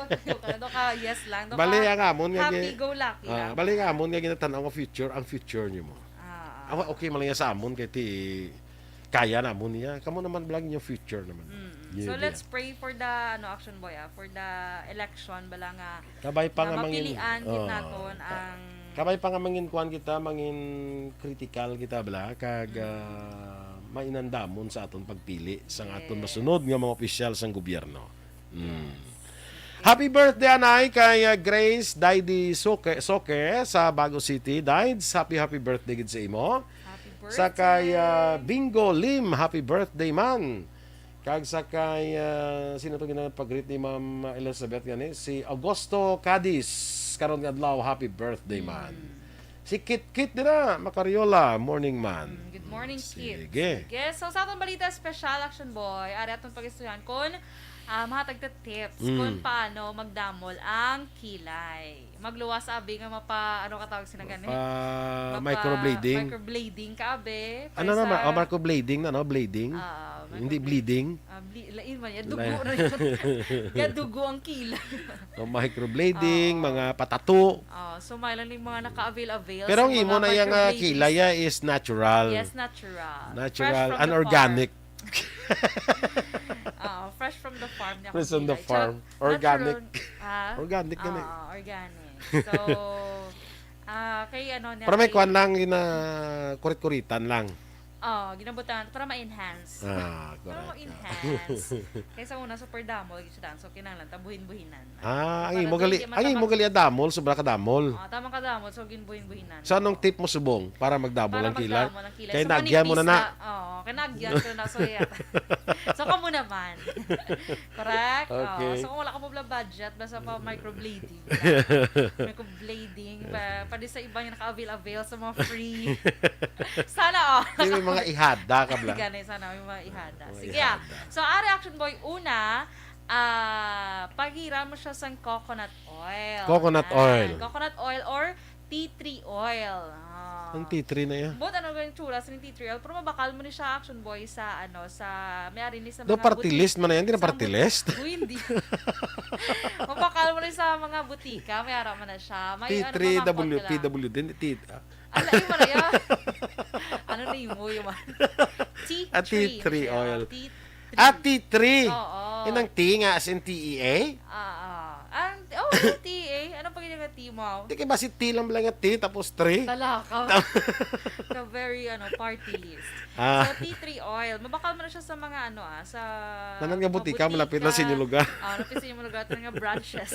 Okay, okay. Daw ka, yes lang. Daw Bali, ka ang amon nga gi- happy-go-lucky Ah, lang. Bali, ang amon nga ginatanaw nga future, ang future niyo mo. Ah, ah. Awa, okay man lang ya sa amon, kay ti, kaya namon niya. Kamo naman, bala, yung future naman. Mm. Yeah, So, yeah. Let's pray for the, ano, Action Boy, ah, for the election, bala nga Kabay pa nga nga mangin-, mapilian gid oh, naton ka-, ang kabay pa nga mangin kuan kita, mangin critical kita, bala, kag, Mm. Ah, mainandamon sa aton pagpili sang aton Yes. Masunod nga mga opisyal sang gobyerno. Mm. Yes. Happy birthday, anay, kay, ah, Grace Daydi Soque, Soque sa Bago City. Dayds, happy, happy birthday gid sa imo. Happy Sa kay, ah, birthday. Bingo Lim, happy birthday man. Kag sa kay, ah, sino to ginapag-greet ni Ma'am Elizabeth gani? Si Augusto Cadiz, karon nga adlaw, happy birthday man. Mm. Si Kit Kit dira, Macariola, morning man. Mm, good morning, Kit. Sige. Sige. So, sa atong balita special, Action Boy, ari atong pag-istoryahan kung, ah, mahatag ta tips Mm. kung paano magdamol ang kilay. Magluwas, abi, nga mapa-, ano ka tawag sina gani? Pa Mapa-, microblading. Microblading ka, abi. Ano Kaysa naman? Oh, microblading na, no? Blading? Ah, Hindi microblading. Bleeding? Ah, ble-, lain man yan. Dugo Lain. Na yun. Gadugo ang kilay. Oh, microblading, Oo. Mga patato. Oh, so, may lang yung mga naka-avail-avail Pero sa ang imo mga na yung, ah, microblading. Kilay, ah, is natural. Yes, natural. Natural, Fresh from the unorganic. Farm. Ah, fresh from the farm niya Fresh from the kilay. Farm. Char-, Organic. Natural. Ha? Organic gani. Ah, organic. So, ah, kay ano na Para may kay kuwan lang, gina-kurit-kuritan lang. Oh, ginabutangan para ma-enhance. Ah, Para correct. ma-enhance. Kaysa una, super damol, gid siya daan. So, kinahanglan, tabuhin-buhinan. Ah, ang Para imo dili gali, ang imo matabang- gali ang damol, sobra ka damol. Oh, tama ka damol, so ginbuhin-buhinan. So, anong tip mo, subong, para magdamol Para ang kilay? magdamol ang kilay. Kay So, nagyan mo na manipis na. na. Oo, kay nagyan ko na, so, yeah. So, kamo naman. Correct? Oo. Okay. So, kung wala ka mo bala budget, basta pa microblading. Microblading, pa, pwede sa iba yung naka-avail-avail sa mga free. Sana all. Di may mga ihada ka bala. Ganay, sana may mga ihada. Mga Sige, ah. ihada. So, ari, Action Boy, una, ah, pagiran mo siya sang coconut oil. Coconut Yan. oil. Coconut oil or tea tree oil. Ah. Ang tea tree na yan. But ano ba yung tsura sa tea tree oil? Pero mabakal mo ni siya, Action Boy, sa, ano, sa, may ari ni sa Do mga party buti-, list man na yan, di na sa party bu-, list? Uy, hindi. Mabakal mo ni sa mga butika, may ara man na siya. May ano, T three mamangkot W, ka lang. P W din, T, ah. Ala, yung ano yan? Ano na yung mo, yung mga tea Ah, tea tree, tree siya. oil. Tea Ah, tree. T three. Oo. Yun ang T nga, as in T E A? Ah, ah. Ang, oh, yung T A. Ano pa yung T mo? Di kay basi T lang lang nga T, tapos three? Talaka. Tam- The very, ano, party list. Ah. So, tea tree oil. Mabakal mo na siya sa mga, ano, ah, sa Tanan nga mga butika, butika. malapit na sa inyong lugar. Ah, malapit sa inyong lugar. Tanan nga branches.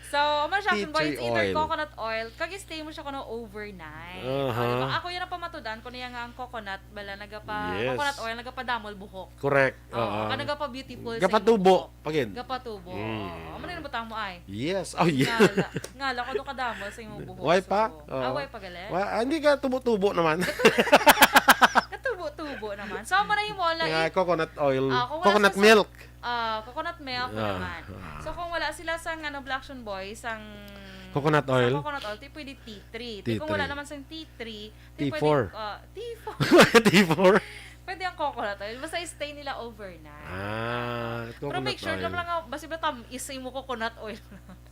So, amo siya, Action Boy, Tea tree it's either oil. coconut oil, kag i-stay mo siya kuno overnight. Aha. Ah, di ba? Ako yan ang pamatudan ko niya nga ang coconut, bala, nagapa-, Yes. coconut oil, nagapadamol buhok. Correct. Oo, Oo. ka nagapa-beautiful sa Gapatubo, imong buhok. pagid. Gapatubo. Mm. Oo. Amo na yung butang mo ay. Yes. Oh, yeah. Ngala. Ngala ko doon kadamol sa imong buhok. Why pa? So, Oo. ah, why pa gali? Wa-, ah, hindi ka tubo-tubo naman. Katubo-tubo naman. So, amo na yung mo, Nga, like, coconut oil. ah, kung wala Coconut sa milk. Ah, coconut milk Ah, naman. ah. So, kung wala sila sang, ano, Black Action Boy, sang, Coconut sang oil? coconut oil, di pwede tea tree. Di kung Tea tree. wala naman sang tea tree, di Tea pwede, four. ah, tea four. Tea four? Pwede ang coconut oil. Basta i-stay nila overnight. Ah, Pero make coconut sure oil. lang, lang, ah, basi ba tam-, isa mo coconut oil?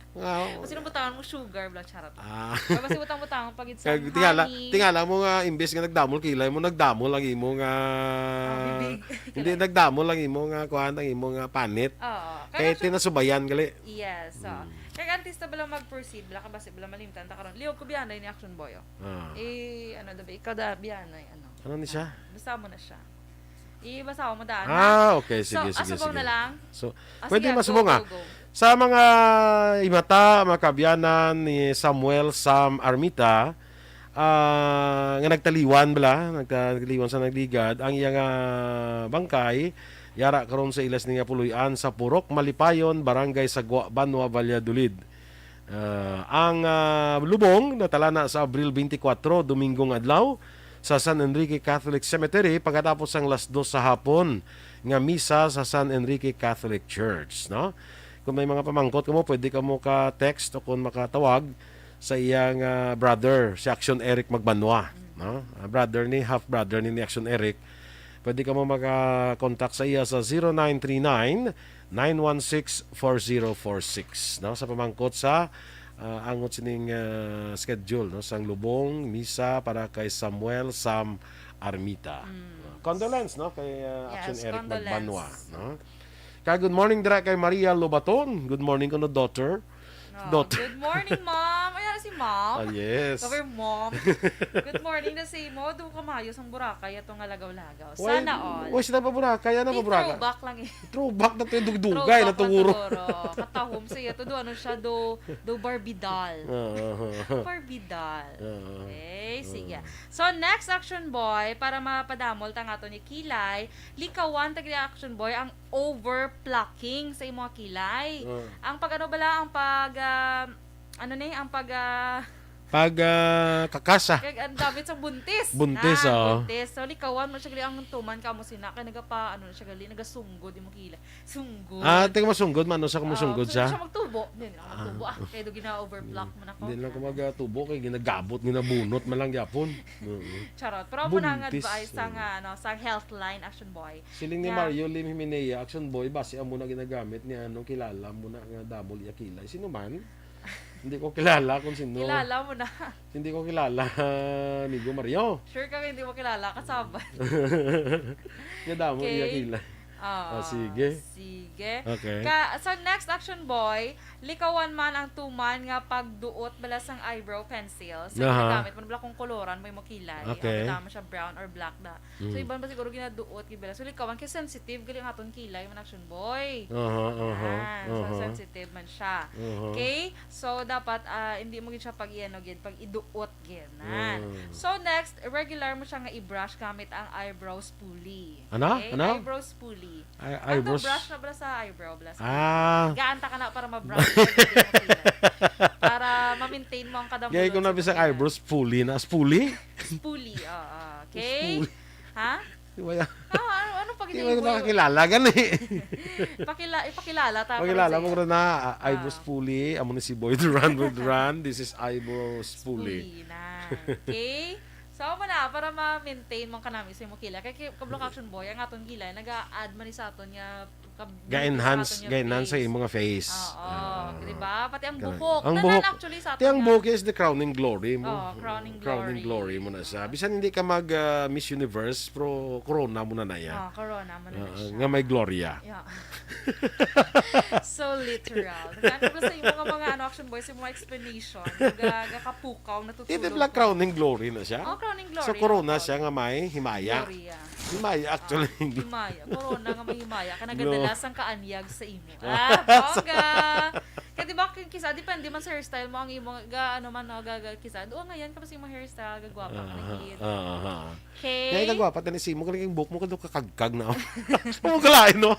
Nga, Kasi nang butangan mo sugar, bla, charot. Ah. Pero basi butang-butang pagid sa Kag tingala, honey. tingala mo nga, imbes nga nagdamol kilay mo, nagdamol ang imo nga, Ah, bibig. hindi, nagdamol ang imo nga, kuwan, ang imo nga panit. Oo. Kay Kaya siya tinasubayan gali. Yes, so. Mm. Kaya artista bala mag-proceed, bala ka basi bala malimtan ta karon. Liog ko biyanay ni Action Boy, oh. Ah. Eh, ano, dabi, ikaw da biyanay, ano. Ano ni siya? Ah, basta mo na siya. Ibasa mo daan, ha? Ah, okay. So, Sige, sige, asubong sige. na lang. So, Ah, pwede sige, masubong, go, ah. go, go. Sa mga imata, mga kaabyanan ni Samuel Sam Armita, ah, nga nagtaliwan bala, nagta-, nagtaliwan sa nagligad, ang iya nga bangkay, yara karon sa ilas ni nga puloy-an sa Purok Malipayon, Barangay Sagwa, Banwa, Valladolid. Ah, ang, ah, lubong natalana sa Abril twenty-four, Dominggo nga adlaw, sa San Enrique Catholic Cemetery pagkatapos sang las dos sa hapon nga misa sa San Enrique Catholic Church, no? Kung may mga pamangkot kamo, pwede kamo ka-text o kung makatawag sa iyang, ah, brother, si Action Eric Magbanwa, no? Ah, brother ni, half brother ni, ni Action Eric. Pwede kamo maka-contact sa iya sa zero nine three nine, nine one six, four zero four six, no? Sa pamangkot sa, ah, angot sining, ah, schedule, no? Sang lubong, misa para kay Samuel Sam Armita. Mm. Condolence, no? Kay, ah, Yes, Action Eric condolence. Magbanwa, no? Kay good morning dira kay Maria Lobaton. Good morning, kuno daughter. Oh, Daughter. good morning, Ma'am. Ayan si Ma'am. Ah, yes. Cover Mom. Good morning na sa imo. Do ka maayo sang Boracay ato nga lagaw-lagaw. Why, Sana all. why sila pa Boracay? Ano Di pa Boracay? throwback lang eh. Throwback na to yung dugdugay na Throwback lang tunguro. siguro. Katahom sa iya to. Do ano siya? Do, do Barbie doll. Oo. Barbie doll. Oo. Okay, sige. Oo. So, next Action Boy, para mapadamol ta nga to ni Kilay, likawan ta gid, Action Boy, ang overplucking sa imong kilay. Oh. Ang pag-ano bala, ang pag, ah, ano ni, ang pag, ah, Pag, ah, kakasa. Kag ang gamit sa buntis. Buntis, Ah, oo. buntis. So, likawan mo siya gali ang tuman ka mo sina, kay nagapa, ano na siya gali, nagasunggod imong kilay. Sunggod. Ah, tingnan mo, sunggod, man, usa ka mo Oo, sunggod so, siya. siya magtubo. Hindi lang Ah. magtubo. Ah, kaya do gina-overpluck mo na ko. Hindi lang ko magtubo, kay ginagabot, ginabunot man lang gyapon. Oo. Charot. Pero amo na ang Buntis, advice sa oo. nga, ano, sa Healthline, Action Boy. Siling ni Yeah. Mario Lim Himenea, Action Boy, basi amo na ginagamit ni, ano, kilala mo na nga damol iya kilay. Sino man? Hindi ko kilala kung sino. Kilala mo na. Hindi ko kilala, amigo Mario. Sure ka hindi mo kilala, kasabay. Nga damol iya Okay. kilay. Ah, Oh, sige. sige. Okay. Ka, sa next, Action Boy, likawan man ang tuman nga pagduot bala sang eyebrow pencil. So, Aha. ginagamit mo na bala kung koloran mo yung kilay. Okay. Ang kita mo siya brown or black na. So, Mm. iban ba siguro ginaduot, gibala. So, likawan kay sensitive gali ang aton kilay man, Action Boy. Aha, aha, Yan. So, aha. sensitive man siya. Aha. Okay? So, dapat, ah, hindi mo gid siya pag-iano gid, pag-iduot gid. Nan. Mm. So, next, regular mo siya nga i-brush gamit ang eyebrow spoolie. Ano? Okay? Ano? Eyebrow spoolie. Ay, Ang eyebrows. brush na bala sa eyebrow, bala sa Ah. Gaanta ka na para ma-brush mo yung kilay. Para ma-maintain mo ang kadamulon Gaya ko sa na bisang kilay. eyebrow spoolie na. Spoolie? Spoolie, oo. Okay? Spoolie. Ha? Di ba yan? Ah, ano, ano pag Di hindi ba mo yung nakakilala gani? Pakila-, ipakilala ta Pakilala para mo sa ko na, ah, eyebrow Ah. spoolie. Amo ni si Boy Duran, Boy Duran. This is eyebrow spoolie. Spoolie na. Okay? So, amo na, para ma-maintain mo kanami sa imo kilay. Kay ki-, kablo ka, Action Boy, ang aton kilay, nag-a-add man ni sa aton nga kab-, Ga-enhance, sa aton nga ga-enhance sa face. imo nga face. Oo, Ah. di ba? Pati ang Kanang, buhok. ang Tanan buhok, actually sa ti aton ang nga buhok is the crowning glory mo. Oo, crowning Crowning glory. glory mo na siya. Bisan hindi ka mag, ah, Miss Universe, pero corona mo na na iya. Ah, corona mo na na Ah, siya. nga may Gloria. Yeah. So literal. Ano ba sa imo nga mga, ano, Action Boy, sa mga explanation? Ga-, gakapukaw, natutulog Hindi pala ka. crowning glory na siya? Oh, crowning glory So, corona na siya nga may himaya. Gloria. Himaya, actually. Ah, himaya. Corona nga may himaya. Ka Glo- nagadala sang kaanyag sa imo. Ah, bongga! Kaya di ba, k-, kisa, depende man sa hairstyle mo, ang imo, ga, ano man, no, ga, ga, kisa, doon ngayon, kapag imo hairstyle, gagwapa ka Ah, na gid. ah, ah. Okay. Kaya kagwapa, tani si imo, galing ang buhok mo, kadto kakagkag na. Mo kalain, no?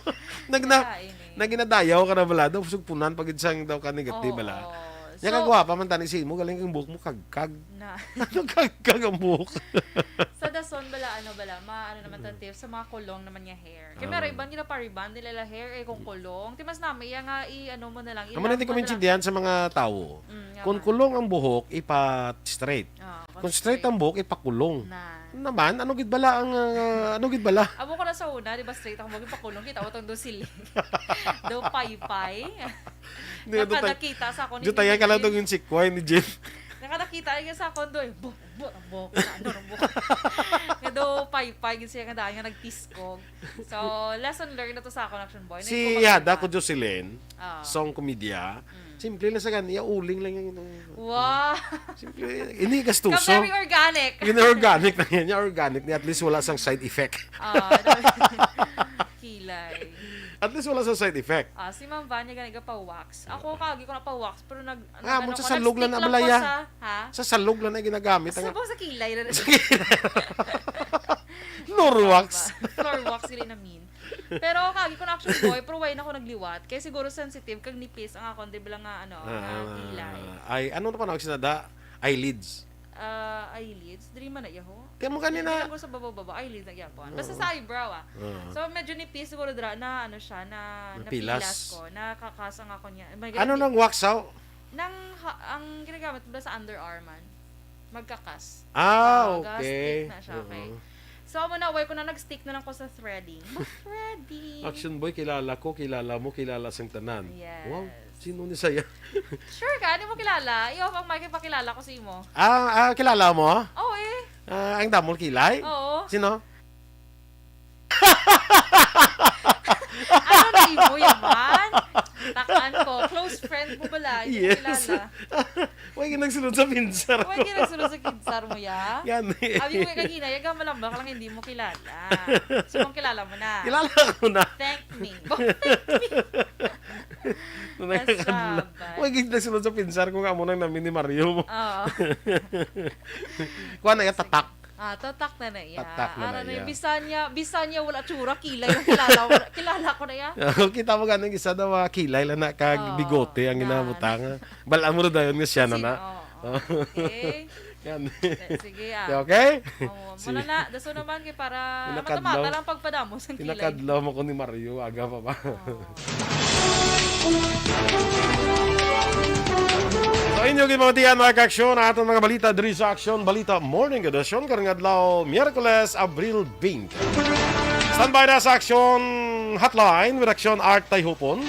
Nag, na, Kalain, eh. nag ginadayaw ka na bala, daw, sugpunan, pag idsang daw ka negati, Oo. bala. Nya So, kagwapa man, tani si imo, galing ang buhok mo, kagkag. Na. Ano kagkag ang buhok? Sa dason, bala, ano, bala, ma-, ano naman, Mm. tati, sa mga kulong naman niya hair. Kay Ah. meron iban gina pa-rebond nila la hair, eh, kung kulong. Ti mas nami, iya nga, i-, ano mo na lang, Amo na ilap di ko mo na lang. maintindihan sa mga tawo. Mm, nga Kung ba? kulong ang buhok, ipa-straight. Ah, Kung straight straight. ang buhok, ipakulong. Na. Naman, ano gid bala ang, ah, ano gid bala? Amo ko na sa una, di ba, straight ang buhok, ipakulong, kita mo tong do siling. Do paypay. Hindi, do tay-, Nakadakita sa ako ni do tayo ka lang Jim. tong yung sikway ni Jim. Nakadakita ay sa ako do, eh, bu-, bu-, bu-, ano, bu-, nga do paypay, gid siya nga daan nga nagtiskog. So, lesson learned na to sa akon, Action Boy. Si Nahipo Ihada kami ko, Jocelyn, Ah. song komedya. Mm. Simple lang sa gani, iya uling lang yung Wow. Simple, ini gastuso. Ka very organic. Ini organic na yan, yung organic ni at least wala sang side effect. Ah, ano? Kilay. At least wala sang side effect. Ah, si Ma'am Vanya gani ga pa-wax. Ako, kagi ko na pa-wax, pero nag-, Ah, nag-, mo ano sa ko, salog lang nag-stick na lang balaya. ko sa, ha? Sa salog lang na ginagamit ang Sa, sa kilay na. Sa kilay. Norwax. Floor wax, dili na mean. Pero kagi ko na, Action Boy, pero why na ako nagliwat? Kaya siguro sensitive kag nipis ang akon, di ba lang nga, ano, Ah, nga kilay. Ay, ano na pa na, sinada? Eyelids. Ah, eyelids? Dili man na, yaho. Kaya mo ganina Hindi lang ko sa baba-baba, eyelids na gyapon. Basta Oo. sa eyebrow, ah. Oo. So, medyo nipis siguro dra na, ano siya, na Napilas. napilas ko, nakakas ang akon niya. May Ano ganun nang wax out? Nang ha-, ang ginagamit mo sa underarm man, magkakas. Ah, Ah, ga okay. stick na siya, okay. Oo. So, amo na, way ko na nag-stick na lang ko sa threading. Mag-threading. Action Boy, kilala ko, kilala mo, kilala sang tanan. Yes. Wow, sino ni saya? Sure ka? Di mo kilala? Iyo, pang Mike, pakilala ko sa imo. Ah, ah, kilala mo? Oo, eh. Ah, ang damol kilay? Oo. Sino? Ano na imo yaman? Takan ko. Close friend mo bala? Hindi ko Yes. kilala. Way ka nagsunod sa pinsar Way mo. ka nagsunod sa pinsar mo, ya? Gani. Abi ko kagina, yaga malambak lang hindi mo kilala. So, kung kilala mo na. Kilala ko na. Thank me. Thank me. Nung Nasabay. nagkakadla-, way ka nagsunod sa pinsar ko nga mo nang namin ni Mario mo. Oo. Kuha na yung Sige. tatak. Ah, tatak na na iya. Tatak na Ano na na iya. yung bisan niya, bisan niya wala tsura, kilay ang kilala, wala, kilala ko na iya. Kita mo ganun, isa daw mga kilay lang na kag Oo, bigote ang na. ginabutang. Bala mo na dayon nga siya na Sin-, na. oo, oo. Okay. Yan. Eh, sige, ah. Okay? Oo, Si muna na, daso naman kay para Pinakadlaw. matamata lang pagpadamo sa kilay. Pinakadlaw mo ko ni Mario, aga pa ba? Oo. So, inyo ginpamatian, mga ka-aksyon, ang aton mga balita diri sa Aksyon Balita Morning Edition, karong adlaw, Miyerkules, Abril twenty. Standby na sa Aksyon Hotline with Aksyon Art Tayhupon.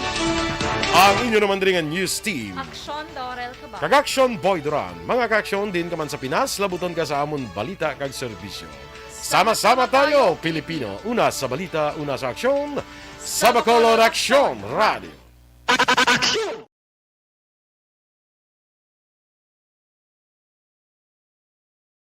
Ang inyo naman diri nga news team. Aksyon Laurel Cabal. Kag Aksyon Boy Duran. Mga ka-aksyon, din ka man sa Pinas, labuton ka sa amon balita kag serbisyo. Sama-sama tayo, Pilipino. Una sa balita, una sa aksyon. Sa Bacolod Aksyon Radio.